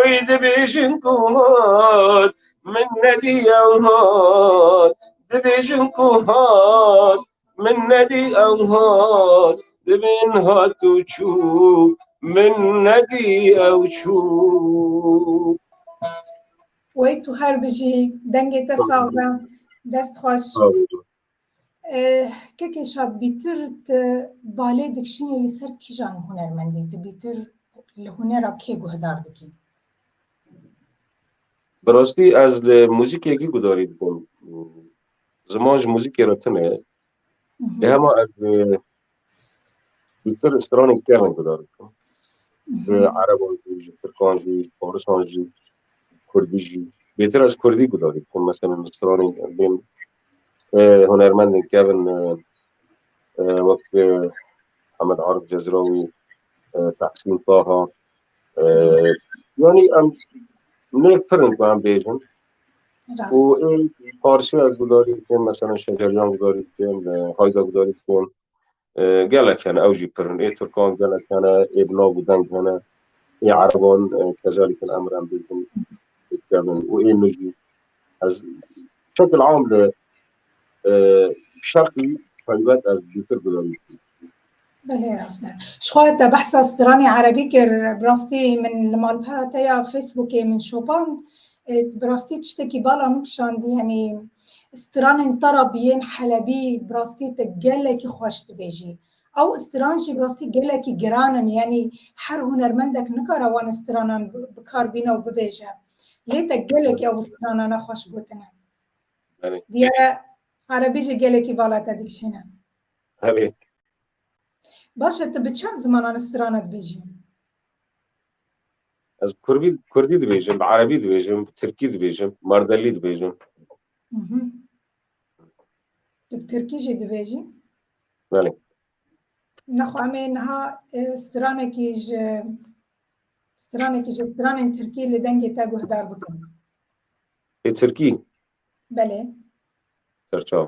Ey dibêjin ku hat, min nedî ew hat. Dibêjin ku hat, min nedî ew hat, dibin hat û çû, min nedî ew çû. Wey tu her bijî, dengê te sax be, dest xweş. Sağ olun. Eh, Kekê Şad, bîtir tu balê dikişînî li ser kîjan hunermendî, tu bîtir li hunera kê guhdar dikî? Bi rastî ez li muzîkekî gudarî dikim. Ziman ji muzîkê re tune ye. Lê hema ez, e, bîtir stranên kevin gudarî dikim. Ji ereban jî, ji tirkan jî, farisan jî, kurdî jî. Bêtir ez kurdî gudarî dikim. Mesela stranên bên, e, hunermendên kevin, e, e, wek, e, Hemed Arif Cezrawî, e, Tehsîn Taha, e, yanî em nêv pir in ku em bêjin. Rast. Û ê parçe ez gudarî dikim, mesela Şeceriyan gudarî dikim, e, Hayda gudarî dikim. E, gelek hene, ew jî pir in. Ê Tirkan gelek hene, ê bi nav û deng hene, ê Ereban, e, kezalîk em re em bêjin, dikevin. Û ê min jî ez şekil am li, e, şerqî taybet ez bîtir gudarî dikim. Belê, rast e. Ji xwe te behsa stranê erebî kir, bi rastî min li malpera te ya Facebookê min şopand. E, bi rastî tiştekî bala min kişandî, yanî stranên tarab yên helebî bi rastî te gelekî xweş dibêjî. Ew stran jî bi rastî gelekî giran in, yanî her hunermendek nikare wan stranan bi, bi kar bîne û bibêje. Lê te gelekî ew stranane xweş gotine. Belê. Diyare erebî jî gelekî bala te dikişîne. Belê. Baş e, tu bi çend zimanan strana dibêjî? Ez kurbî-, kurdî dibêjim, bi erebî dibêjim, bi tirkî dibêjim, mardellî dibêjim. Mhm. Tu bi tirkî jî dibêjî? Belê. Nexwe em ê niha, e, stranekî ji, stranekî ji stranên tirkî li dengê te guhdar bikin. Ê tirkî? Belê. Serçav.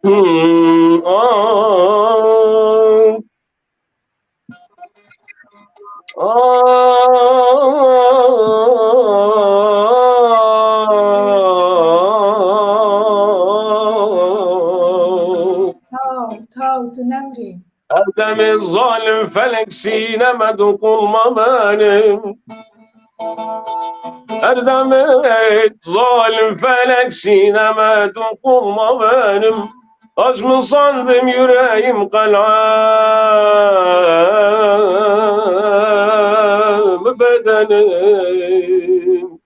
Hmm, ah. Taw, taw, tu nemrî. Erdemê zalim felek sîneme du qulma benim. Erdemê zalim felek sîneme du qulma benim. Taş mı sandım yüreğim kalem bedenim.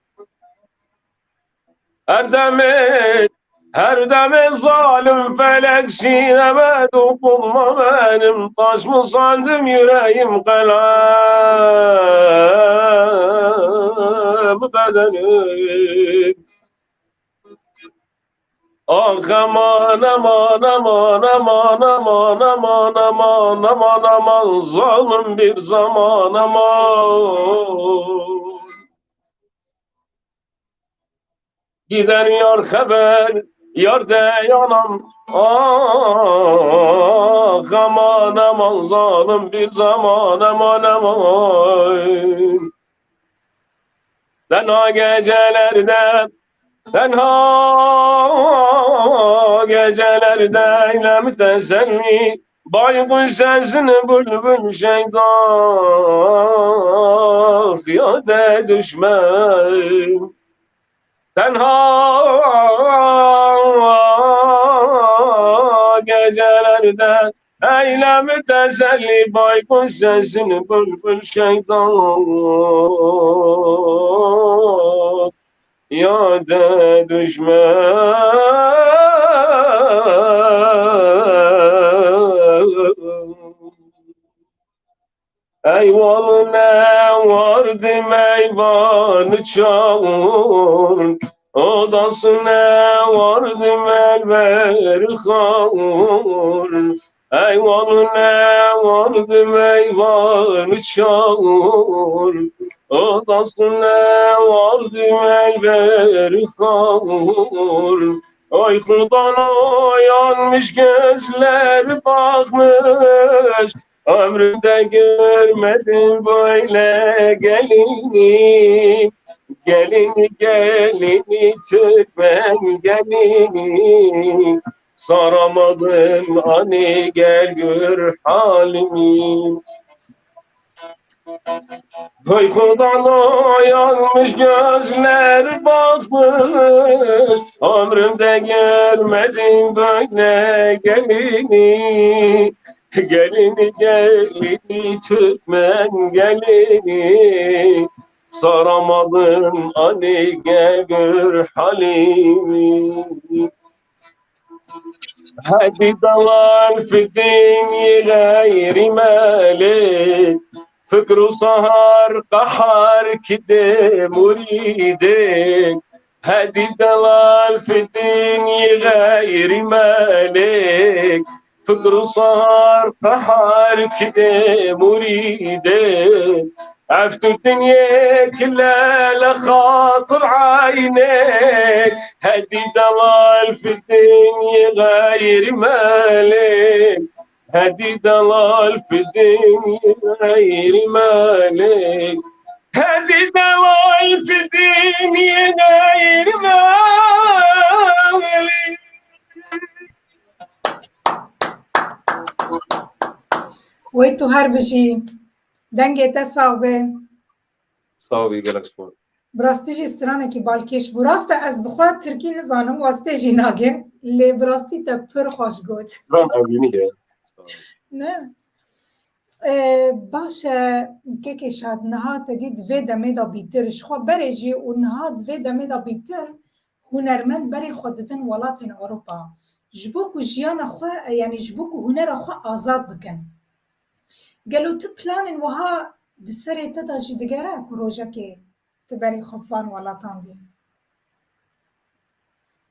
Her deme, her deme zalim felek sineme dokunma benim. Taş mı sandım yüreğim kalem bedenim. Ah, aman, aman, zalim bir zaman, aman. Giden yar xeber, yar de yanam. Ah, aman, aman, zalim bir zaman, aman, aman. Tenha gecelerde, tenha gecelerde eylem teselli. Baykuş sesini bülbül şeyda yade düşmez. Tenha gecelerde eylemi teselli, baykuş sesini bülbül şeyda yade düşmez. Eyvalına vardı meyvanı çağır, odasına vardı melveri kavur. Eyvalına vardı meyvanı çağır, odasına vardı melveri kavur. Oy kurban o yanmış gözler bakmış, ömrümde görmedim böyle gelini. Gelini, gelini, Türkmen gelini. Saramadım ani, gel gör halimi. Uykudan uyanmış gözler bakmış, ömrümde görmedim böyle gelini. Gelini, gelini, Türkmen gelini. Saramadım ani, gel gör halimi. Hadi dalal fi dinyi gayri malik, fikru sahar qahar kide muride. Hadi dalal fi dinyi gayri malik, fikru sahar qahar kide muride. Eftu dinyê kile li xatir eynek, hedî delal fi dinyê xeyrî melek. Hedî delal fi dinyê xeyrî melek. Hedî delal fi dinyê xeyrî melek. Wey tu her bijî. Dengê te sax be. Sax bî, gelek spas. Bi rastî jî stranekî balkêş bû. Rast e, ez bi xwe tirkî nizanim, wastê jî nagêm. Lê bi rastî te pir xweş got. Ran evînî ye. Ne? Ee, baş e, kekê Şad, niha te dît vê demê de bîtir. Ji xwe berê jî û niha di vê demê de bîtir hunermend berê xwe didin welatên Ewropa. Ji bo ku jiyana xwe, e, yanî ji bo ku hunera xwe azad bikin. Gelo tu planên wiha di serê te de jî digere ku rojekê tu berê xwe bi van welatan dî?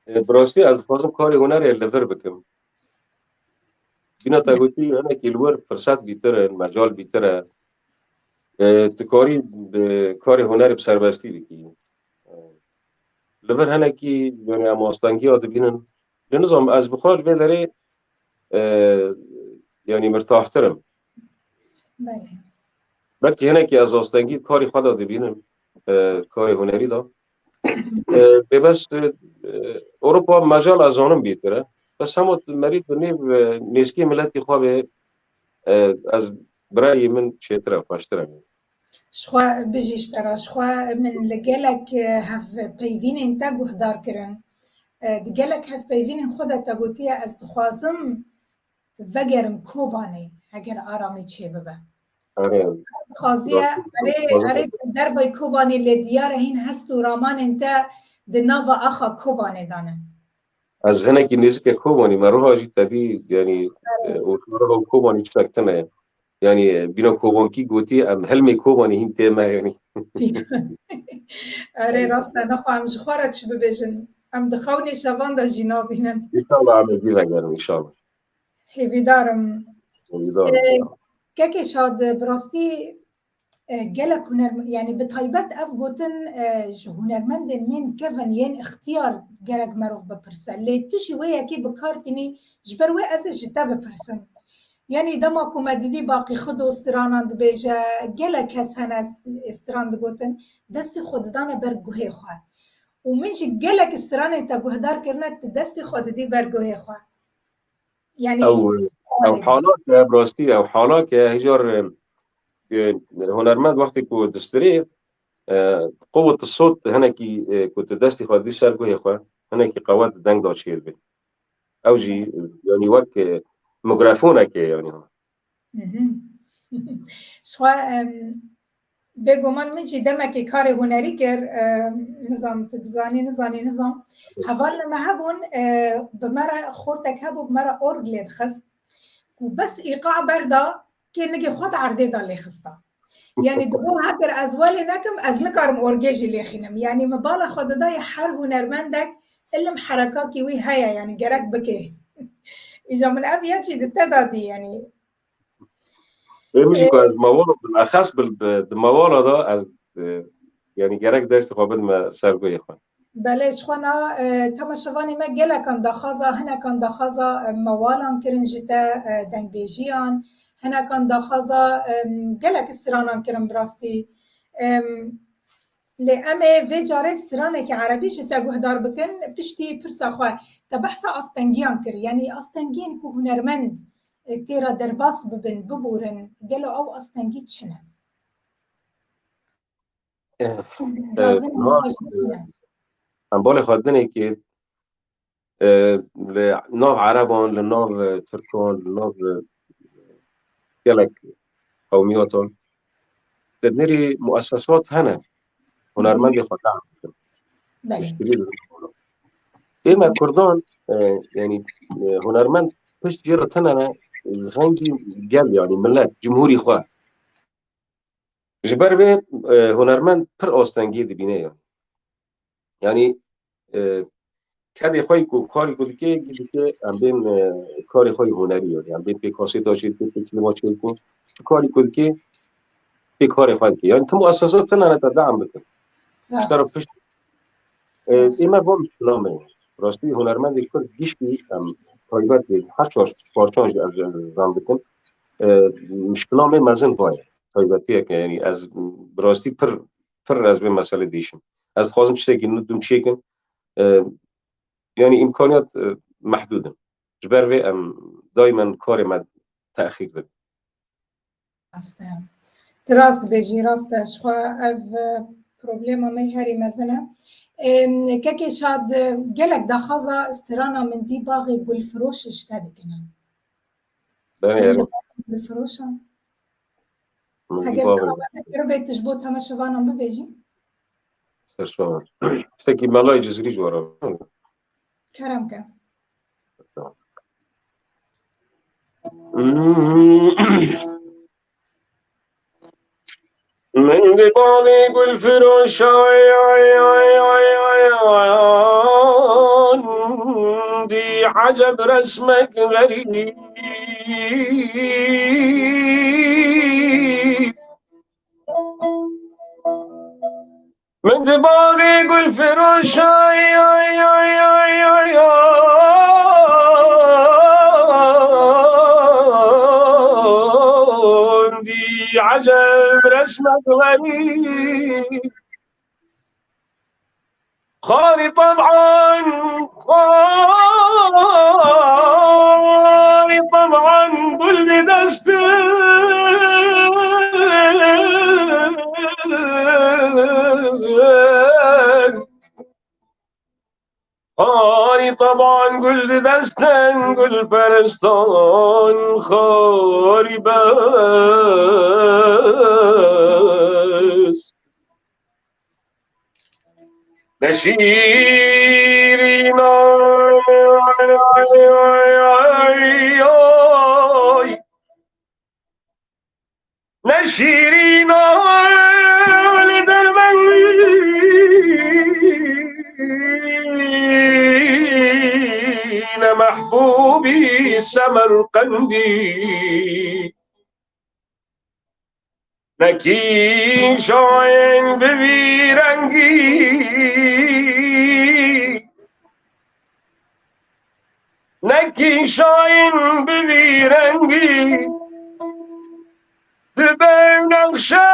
E, bi rastî ez dixwazim karê hunerê li vir bikim. Bîna te gotî, hinekî li wir firset bîtir in, mecal bîtir e. E, tu karî bi karê hunerê bi serbestî bikî. E, li vir hinekî, yanî em astengiya dibînin. Lê nizam, ez bi xwe ji vê derê, e, yanî mirtahtir im. Belê. Belkî hinekî ez astengî karî xwe de dibînim, e, karê hunerî de. E, bêbes, e, Ewropa mejal ez zanim bîtir e. Bes hema merî tu nêv, e, nêzkî miletî xwe bê, e, ez birayê min çêtir e, xweştir e. Ji xwe bijî ji te re, ji xwe min li gelek, e, hevpeyvînên te guhdar kirin. E, di gelek hevpeyvînên xwe de te gotiye, ez dixwazim vegerim Kobanê, heger aramî çêbibe. Erê. Dixwaziye, erê, erê dervayî Kobanê lê diyar e hîn hest û ramanên te di nava axa Kobanê de ne. Ez hinekî nêzîkê Kobanî me, roha jî tevî, yanî, e, û roha Kobanî tiştek tune ye. Yanî, e, bîna Kobankî gotî, em hilmê Kobanî hîn tê me, yanî. Erê, rast e, nexwe em ji xwe re çi bibêjin? Em di xewnê şevan de jî nabînin. Înşallah em ê dî vegerin, înşallah. Hêvîdar im. Hêvîdar im. E, kekê Şad, bi rastî E, gelek huner-, yani bi taybet ev gotin, e, ji hunermendên mênkevin yên ixtiyar gerek merov bipirse. Lê tu jî wê yekê bi kar tînî, ji ber wê ez ê ji te bipirsim. Yani dema ku me didî Baqî Xudo stranan dibêje, gelek kes hene s-, stran digotin, destê xwe didane ber guhê xwe. Û min jî gelek stranên te guhdar kirine, tu destê xwe didî ber guhê xwe. Yani Ew, ew halak e, bi rastî ew halak e, hêjar, e, e, hunermend wextê ku distirê, e, quwwet sot hinekî, e, ku tu destê xwe dî ser guhê xwe, hinekî qewet deng da çêdibê. Ew jî, e, yani wek, e, migrafonek e yani. Mhm. Ji xwe, em, bêguman min jî demekê karê hunerî kir, em, nizam tu dizanî, nizanî, nizam. Hevalê me hebûn, e, bi me re xortek hebû, bi me re org lê dixist. Ku bes îqa berda, kê nigê xwe di erdê de lê xista. Yani digo heger ez welê nekim, ez nikarim orgê jî lêxînim. Yani min bala xwe didayê her hunermendek, ilim herekakî wî heye, yani gerek bike. Îja min ev yek jî di te de dî, yani. Ê, min jî ku ez mewala, bilexes bil-, bi-, di mewala de ez, e, yani gerek destê xwe bidime ser guhê xwe. Belê, ji xwe na, e, temaşevanê me gelekan daxwaza, hinekan daxwaza, e, mewalan kirin ji te, e, dengbêjiyan, hinekan daxwaza, e, gelek stranan kirin bi rastî. E, lê em ê vê carê stranekî erebî ji te guhdar bikin, piştî pirsa xwe. Te behsa astengiyan kir, yanî astengiyên ku hunermend, e, tê re derbas bibin, bibûrin, gelo ew astengî çi ne? Eh, eh, niha, eh, em balê xwe dinê ki, eh, li nav Ereban, li nav, eh, Tirkan, li nav, eh, gelek qewmiyatan, di nirî muessesat hene, hunermendê xwe dam dikin. Belê. Piştgirî dikin. Ê me Kurdan, eh, yani, eh, hunermend pişt jê re tine ne, rengî gel, yani millet, cumhurî xwe. Ji ber vê, e, hunermend pir astengî dibîne yani. Yani, e, kedê xwe ku karî ku dike, dike em bên, e, karê xwe hunerî yani. Em bên pê kasêta çêdikin, pê klîma çêdikin. Çi karî ku dike, pê karê xwe dike. Yani tim esasa tenane te deam bikin. Rast. Ji te re pişt. E, rast. Ê me van kilamê. Rastî hunermendê Kurd giştî em taybet bê. Her çar parçan jî ez, ez zan dikim. E, mişkila me mezin vaye. Taybetiyeke, yani ez bi rastî pir, pir ez vê meselê dîşim. Ez dixwazim tiştekî nû dûm çêkim. E, yani îmkaniyat, e, mehdûd in. Ji ber vê em daimen karê me texîr dibin. Rast e. Tu rast dibêjî, rast e. Ji xwe ev, e, problema me herî mezin e. Em, Kekê Şad, e, gelek daxwaza strana min dî Baxê Gulfiroş ji te dikine. Belê, Min erê. Dibê firoşan. Min Heger dî tu bavê. Amade kiribê tu ji bo temaşevanan bibêjî. Serşan. Tiştekî Melayê Cizîrî ji we re. Kerem ke. Min di balê gulfiroşan dî eceb resmek xerîb. Min di balê gulfiroşan dî eceb resmek xerîb. Xarî teb'an, xarî teb'an gul di destin. Xarî teban gul di destin gulperistan xarî bes. Neşîrîna Neşîrîna li dermendî ne mehbûbî Semerqendî. Nekî şayên bi vî rengî, nekî şayên bi vî rengî, dibe nexşe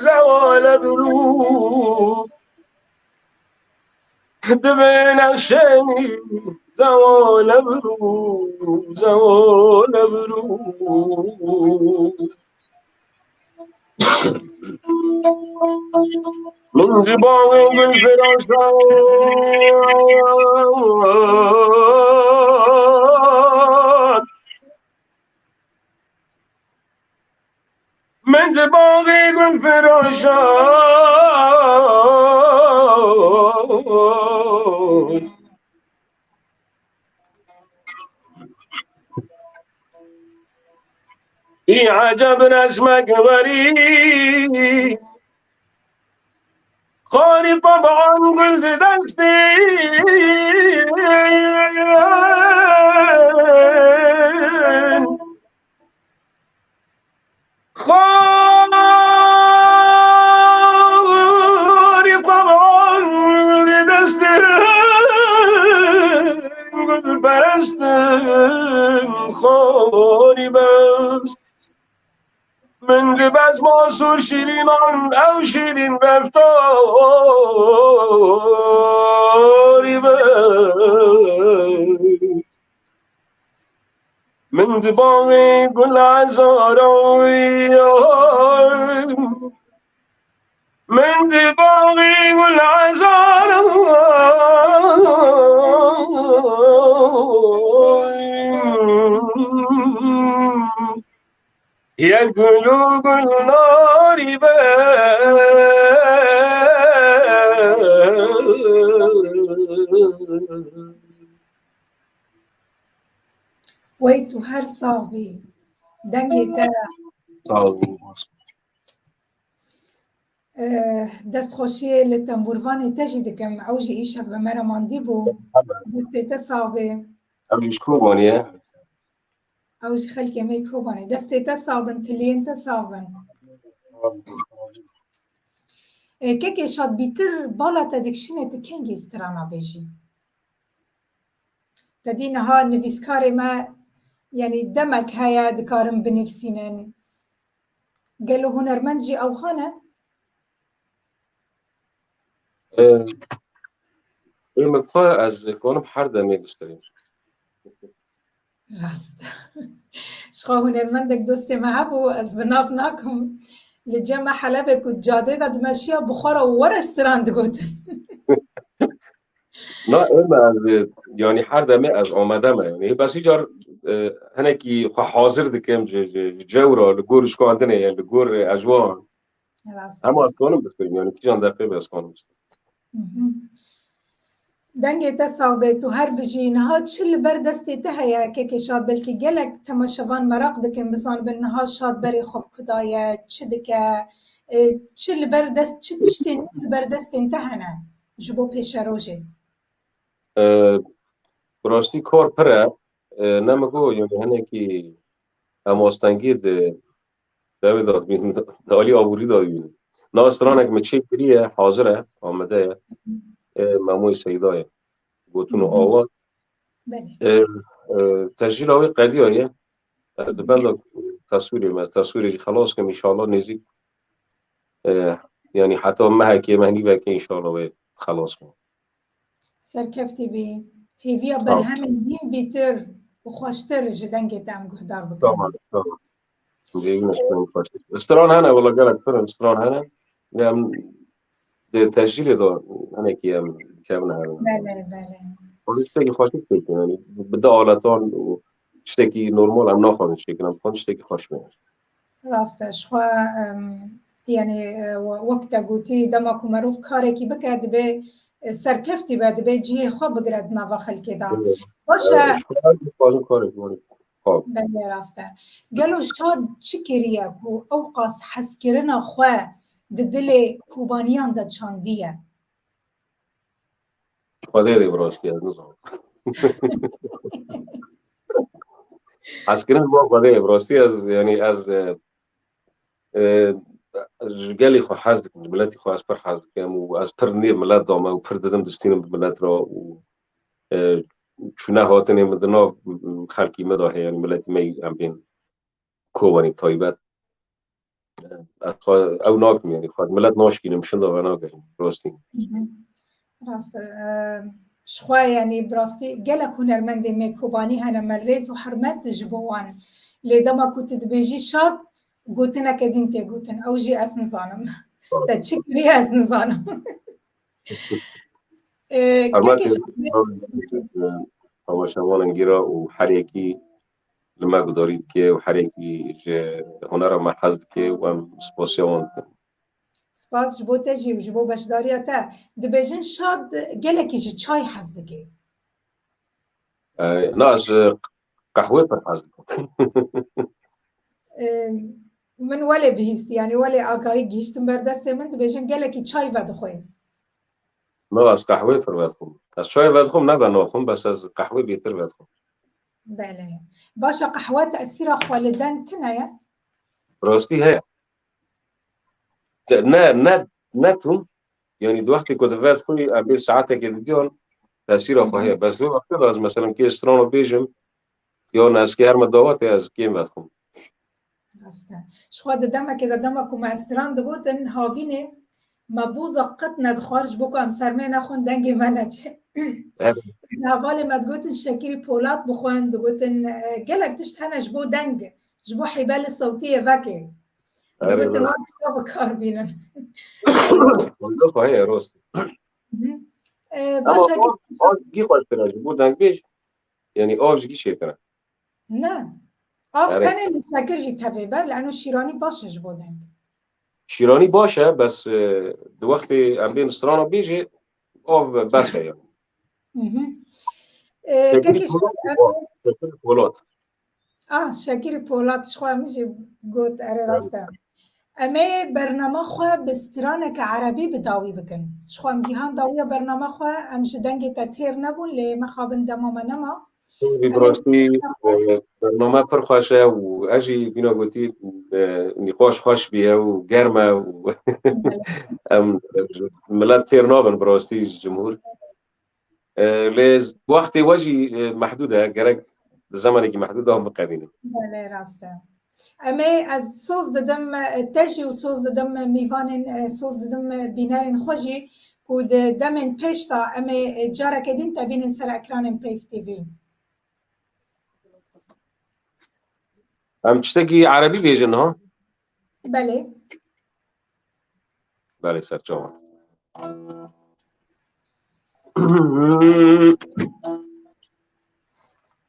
zewale birû. Dibe nexşe zewale birû, zewale birû. Min di baŋê gul firoşan. Min di baŋê gul firoşan. Î eceb resmek werî. Xarî teban gul di destin. Xarî teban di destin. Gul perestin xarî bes. Min di bezma sor şîrînan ew şîrîn reftarî be. Min di baŋê gul ezaran, min di baŋê gul ezaran. Yek gul û gulnarî be. Wey tu her sax bî. Dengê te. Sağ olun. Eh, destxweşiyê li tembûrvanê te jî dikim. Ew jî îşev bi me re mandî bû. Destê te sax bê. Ew jî ji Kobanê ye. Ew jî xelkê me yê Kobanê. Destê te sax bin, tiliyên te sax bin. E, kekê Şad, bîtir bala te dikişîne, tu kengî strana bêjî? Te dî niha nivîskarê me, yanî demek heye dikarin binivîsînin. Gelo hunermend jî ewha ne? Ê, ê min xwe ez kanim her demê bisteyim. Rast. Ji xwe hunermendek dostê me hebû, ez bi nav nakim. Li cem me Helebê ku cadê de dimeşiya, bi xwe re were stran digotin. Na, ê me ez, e, yanî her demê ez amade me. Yanî hê besî car, e, hinekî xwe hazir dikim ji, ji, ji cewra, li gor şikandinê, li gor, e, ecwan. Rast. Hema e. Ez kanim biskirim, yanî kîjan deqê be ez kanim biskirim. Mhm. Dengê te sax be, tu her bijî. Niha çi li ber destê te heye, kekê Şad? Belkî gelek temaşevan meraq dikin, bizanibin niha Şad berê xwe bi ku daye, çi dike, e, çi li ber dest, çi tiştên li ber destên te hene ji bo pêşerojê? E, bi rastî kar pir e. E, ne min got, yanî hinekî em astengî di devê de dibînin, di alî aborî de dibînin. Na stranek min çêkiriye, hazir e, amade ye. E, Memoyê Seyda ye. Gotin û Hı hı. Awa. Belê. E, e, tescîla wê qediyaye. E, di benda teswîrê me, teswîrê jî xelas kim, înşallah nêzîk. E, yanî heta mehekê, mehnîvekê înşallah wê xelas kim. Serkeftî bî. Hêviya Sağ ol. Berhemên hîn bîtir û xweştir ji dengê te em guhdar bikin. Tamam, tamam. Cêvîn ez pir xweş. Stran hene, wela gelek pir in, stran hene. Em di tescîlê de hinekî em dikevin herin. Belê, belê. Xwedî tiştekî xweşik pêkin, yanî bi di aletan û tiştekî normal em naxwazin çêkin, em dixwazin tiştekî xweş bê. Rast e, ji xwe, em, yanî, e, we-, wek te gotî, dema ku merov karekî bike, dibê, e, serkeftî be, dibê cihê xwe bigire di nava xelkê de. Evet. Baş e. Evet, ji xwe dixwazin karekî, wanî. Belê, rast e. Gelo Şad çi kiriye ku ew qas hezkirina xwe di dilê Kobaniyan de çandiye? Xwedê dê bi rastî ez nizanim. Hezkirin bo Xwedê ye, bi rastî ez, yanî ez, e, e, ji gelê xwe hez dikim, ji miletî xwe ez pir hez dikim û ez pir nêv milet dame û pir didim distînim bi milet re û, e, çûne hatinê min di nav xelkî me de heye, yanî miletî me em bên Kobanî taybet. Ez xwe ew nakim, yanî xwe milet naşkînim, şinda venagerim, rastî. Hı hı. Rast e. Em, ji xwe, yanî bi rastî gelek hunermendê me Kobanî hene, me rêz û hurmet ji bo wan. Lê dema ku tu dibêjî şad, gotineke din tê gotin. Ew jî ez nizanim. Te çi kiriye ez nizanim. E, Hurmetê kekê şadê. Tamaşevanên gîra û her yekî li me gudarî dike û her yekî ji hunera me hez dike û em spasiya wan dikin. Spas ji bo te jî û ji bo beşdariya te. Dibêjin şad gelekî ji çay hez dike. E, na, ez, e, qehwê pir hez dikim. E, min welê bihîstî, yanî welê agahî gihîştin ber destê min, dibêjin gelekî çay vedixwe. Na, ez qehwê pir vedixwim. Ez çayê vedixwim, ne venaxwim, bes ez qehwê bêtir vedixwim. Belê. Baş e, qehwe tesîra xwe li deng tune ye? Rastî heye. Te-, ne, ne, ne tûn. Yanî di wextê ku di vedixwî, em bê saetekê didiyan, tesîra xwe heye. Hı hı. Bes vê wextê de ez, mesela, kê strana bêjim, yan ez kê her me dawetê, ez kêm vedixwim. Rast e. Ji xwe di demekê de, dema ku me stran digotin, havînê me boza qet nedixwar, ji bo ku em sermê nexwin, dengê me neçe. Evet. Hevalê me digotin şekirî polat bixwin, digotin, e, gelek tişt hene ji bo deng, ji bo hîbelê sewtiyê vekê. Evet, digotin, evet. Wan tişta bi kar bînin. Wilo xwe heye, rost. Hı. E, ama baş e, av, av jî xweştir e, ji bo dengbêj, yanî av jî çêtir e. Ne. Av, yani, tenê li şekir jî tevê be, lano şîranî baş e ji bo deng. Şîranî baş e, bes, e, di wextê em bên strana bêjê, av bes e yani. Hı hı. E, şekirî kekê polat, şekir polat. Ah, şekirî polat, ji xwe min jî got, erê, rast e. Em ê bernama xwe bi straneke erebî bi dawî bikin. Ji xwe em gihan dawiya bernama xwe, em ji dengê te têr nebûn, lê mixabin dema me nema. Bi rastî, e, bername pir xweş e û ez jî bîna gotî, e, nîqaş xweş bûye û germ e û em, milet têr nabin bi rastî ji cumhûr. E, lê wextê we jî, e, mehdûd e, gerek di zemanekî mehdûd de hûn biqedînin. Belê, rast e. Em ê, ez soz didim, e, te jî û soz didim, e, mîvanên, e, soz didim, e, bînerên xwe jî ku di demên pêş de em ê, e, careke din te bînin ser ekranên Peyv T V. Em tiştekî erebî bêjin, ha? Belê. Belê, serçawa.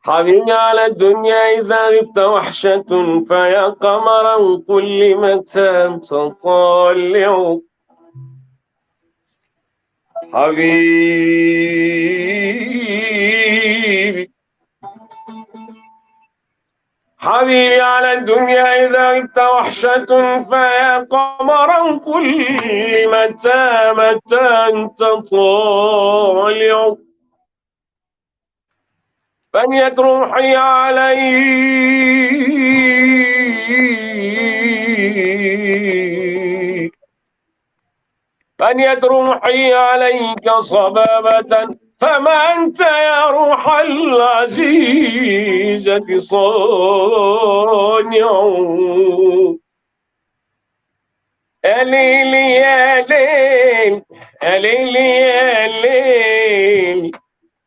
حبيبي على الدنيا إذا غبت وحشة فيا قمرا قل لي متى تطلع حبيبي حبيبي على الدنيا إذا غبت وحشة فيا قمرا قل لي متى متى أنت طالع بنيت روحي عليك بنيت روحي عليك صبابة فما أنت يا روح العزيزة صانع يا ليل يا ليل يا ليل يا ليل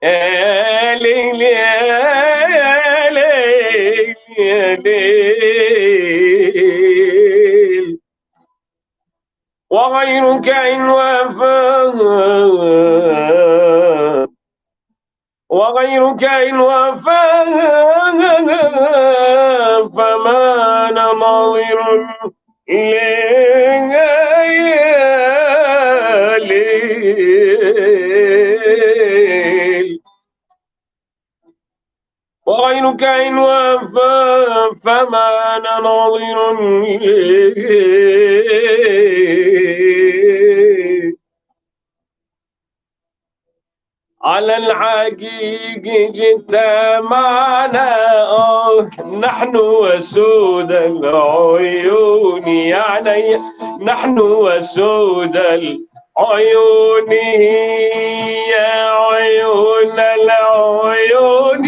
يا ليل يا ليل يا ليل وغيرك إن وفى وغيرك إن وفى فما أنا ناظر إليه وغيرك إن وفى فما أنا ناظر إليه على العقيق اجتمعنا، آه، نحن وسود العيون يا عيني، نحن وسود العيون، يا عيون العيون،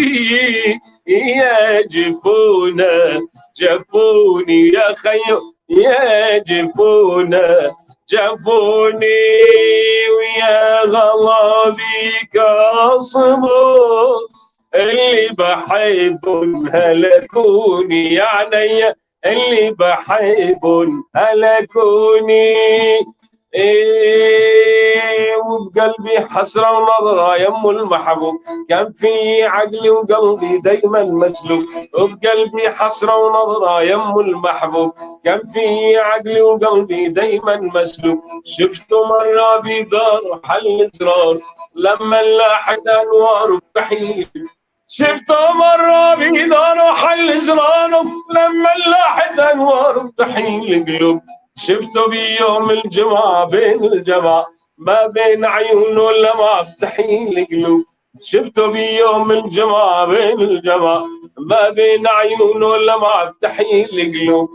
يا جفونا جفوني، يا خيو يا جفونا جفوني، ويا غلا بيك أصبر، اللي بحبهم هلكوني، يا عيني اللي بحبهم هلكوني. إيه، وبقلبي حسرة ونظرة يم المحبوب، كان في عقلي وقلبي دايما مسلوب، وبقلبي حسرة ونظرة يم المحبوب، كان في عقلي وقلبي دايما مسلوب، شفته مرة بدار حل زرار، لما لاحت أنوار بحيل، شفته مرة بدار حل زرار، لما لاحت أنوار بتحيل قلوب، شفته بيوم الجمعة بين الجمعة، ما بين عيونه لمعة بتحيل قلوب، شفته بيوم الجمعة بين الجمعة، ما بين عيونه لمعة بتحيل قلوب.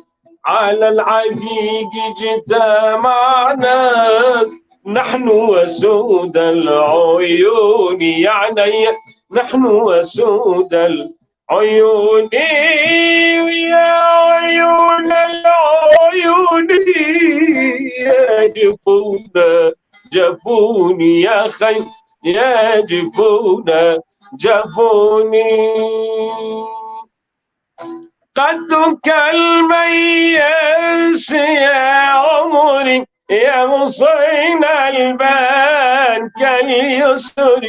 على العقيق اجتمعنا، نحن وسود العيون، يعني نحن وسود العيون، ويا عيون العيون، يا جفونا جفوني، يا خي يا جفونا جفوني. قدك الميس يا عمري، يا غصين البان كاليسر،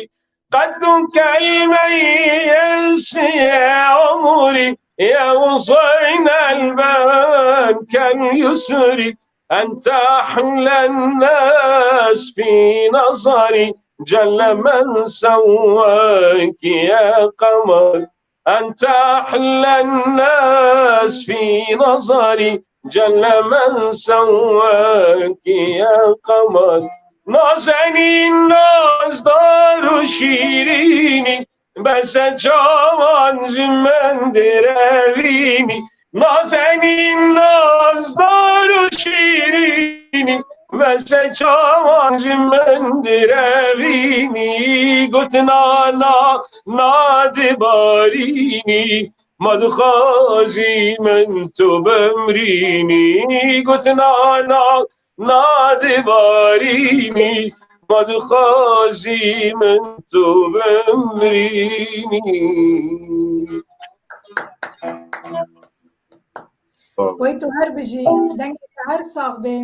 قدك الميس يا عمري، يا غصين البان كاليسر، أنت أحلى الناس في نظري، جل من سواك يا قمر، أنت أحلى الناس في نظري، جل من سواك يا قمر. نازنین نازدار و شیرینی، بس چاوان جمن درینی. نازنین نازدار و شیرینی، بس چاوان جمن درینی. گوتنا نا نادبارینی، ما دخوازی من تو بمرینی. گوتنا نا نادبارینی، ما دخوازی من تو بمرینی. Wey tu her bijî, dengê te her sax bê.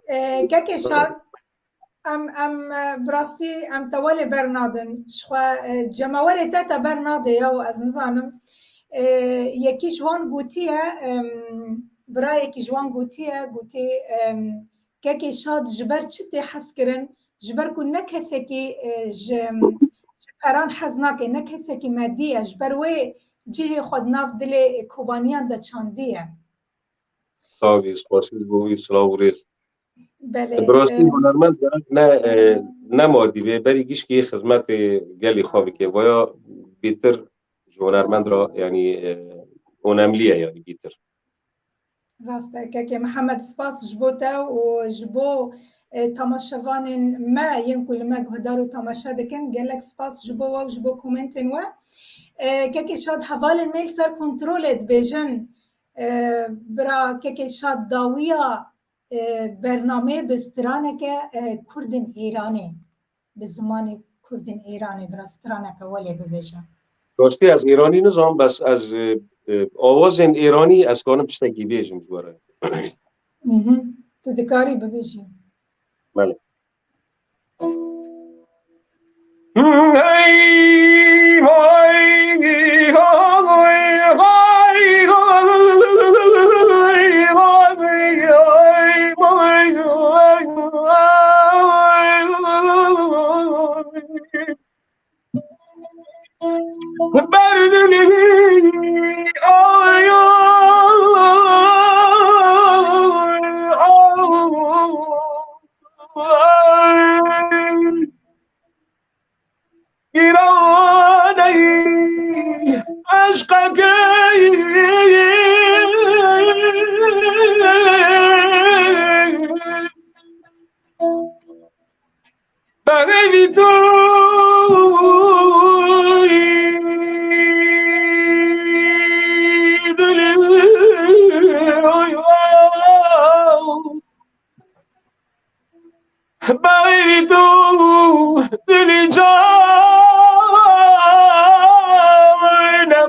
E, Kekê Şad, em, em, e, bi rastî em te welê bernadin. Ji xwe, e, cemawerê te te bernade ya û ez nizanim. E, yekî ji wan gotiye, em, birayekî ji wan gotiye, gotî, em, Kekê Şad ji ber çi tê hezkirin? Ji ber ku ne kesekî, e, ji, ji peran hez nake, ne kesekî medî ye, ji ber wê cihê xwe di nav dilê Kobaniyan de çandiye. Tabii, spasî ji bo wî silav û rêz. Belê, Bi rastî e, hunermend gerek ne, e, ne madî bê, berî gişkî xizmetê gelî xwe bike. Vaya bêtir ji hunermend re, yanî, e, önemli ye, yanî bêtir. Rast e, Kekê Mihemed, spas ji bo te û ji bo, e, temaşevanên me yên ku li me guhdar û temaşe dikin. Gelek spas ji bo we û ji bo komentên we. E, Kekê Şad, hevalên me li ser kontrolê dibêjin, e, bira Kekê Şad, dawiya, e, bernameyê bi straneke, e, Kurdên Îranê, bi zimanê Kurdên Îranê, bira straneke welê bibêje. Rastî ez Îranî nizam, bes ez, e, e, awazên Îranî ez kanim tiştekî bêjim ji we re. Mhm. Tu dikarî bibêjî. Belê. Dilî canê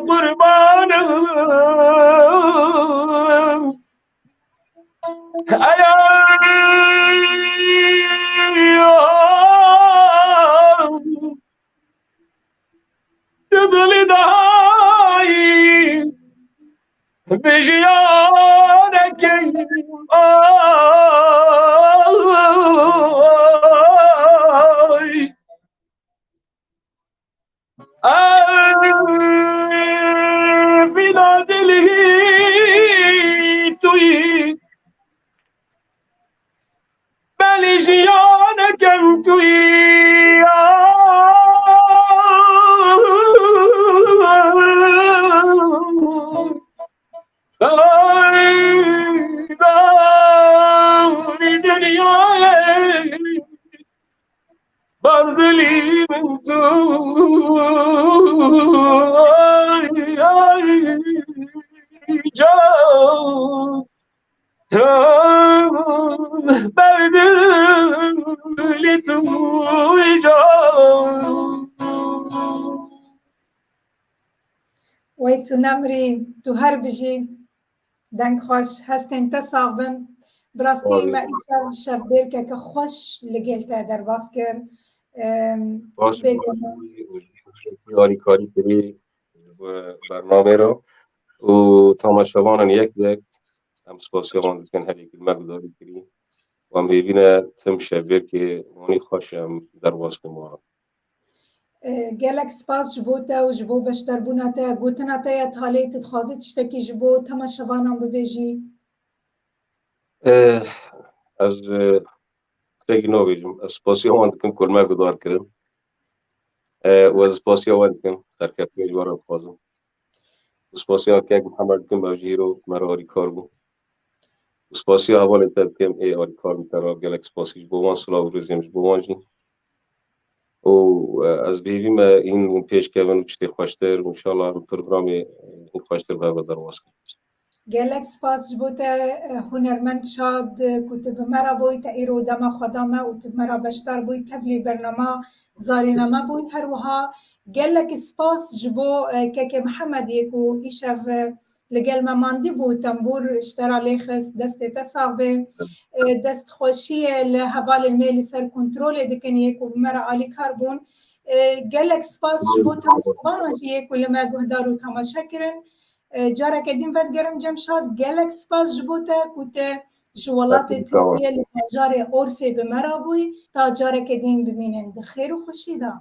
qurbanê. Eya tu dilî dayî bi jiyanekê. Ay. Ev vîna dilî tu yî. Belê jiyanekem tu yî. Ay, ay, dinyayê. Berdilî min tu, ay, ay, can. Berdilî tu, can. Wey tu nemirî, tu her bijî. Deng xweş, hestên te sax bin. Bi rastî me îşev şevbêrkeke xweş li gel te derbas kir. Em, Baş bêguman. Alîkarî kirî ji bo bernamê re û tamaşevanan yek yek em spasiya wan dikin herî ku me guhdarî kirî. Wan bêvîne tim şevbêrkê wanî xweş em derbas kin wan. E, gelek spas ji bo te û ji bo beşdarbûna te. Gotina te ya talê, tu dixwazî tiştekî ji bo temaşevanan bibêjî? E, ez, e, tiştekî nabêjim. Ez spasiya wan dikim ku li me guhdar kirin. E, û ez spasiya wan dikim. Serkeftinê ji we re dixwazim. Û spasiya kek Mihemed dikim, ev jî îro me re alîkar bû. Û spasiya hevalên te dikim, ê alîkar min te re gelek spasî ji bo wan, silav û rêzê min ji bo wan jî. Û, e, ez bi hêvî me hîn hûn pêş kevin û tiştê xweştir, û înşallah em programê, e, hîn xweştir bi hev re derbas kin. Gelek spas ji bo te, e, hunermend Şad, e, ku tu bi me re bûyî, te îro dema xwe da me û tu bi me re beşdar bûyî tevlî bernama Zarîna me bûyî. Her wiha gelek spas ji bo, e, kekê Mihemediyê ku îşev, e, li gel me mandî bû, tembûr ji te re lê xist, destê te sax be. E, destxweşiyê li hevalên me li ser kontrolê dikin yê ku bi me re alîkar bûn. E, gelek spas ji bo temaşevanan jî yê ku li me guhdar û temaşe kirin. E, careke din vedigerim Cem Şad, gelek spas ji bo te ku te ji welatê Tirkiyê li bajarê Orfê bi me re bûyî. Ta careke din bimînin di xêr û xweşî de.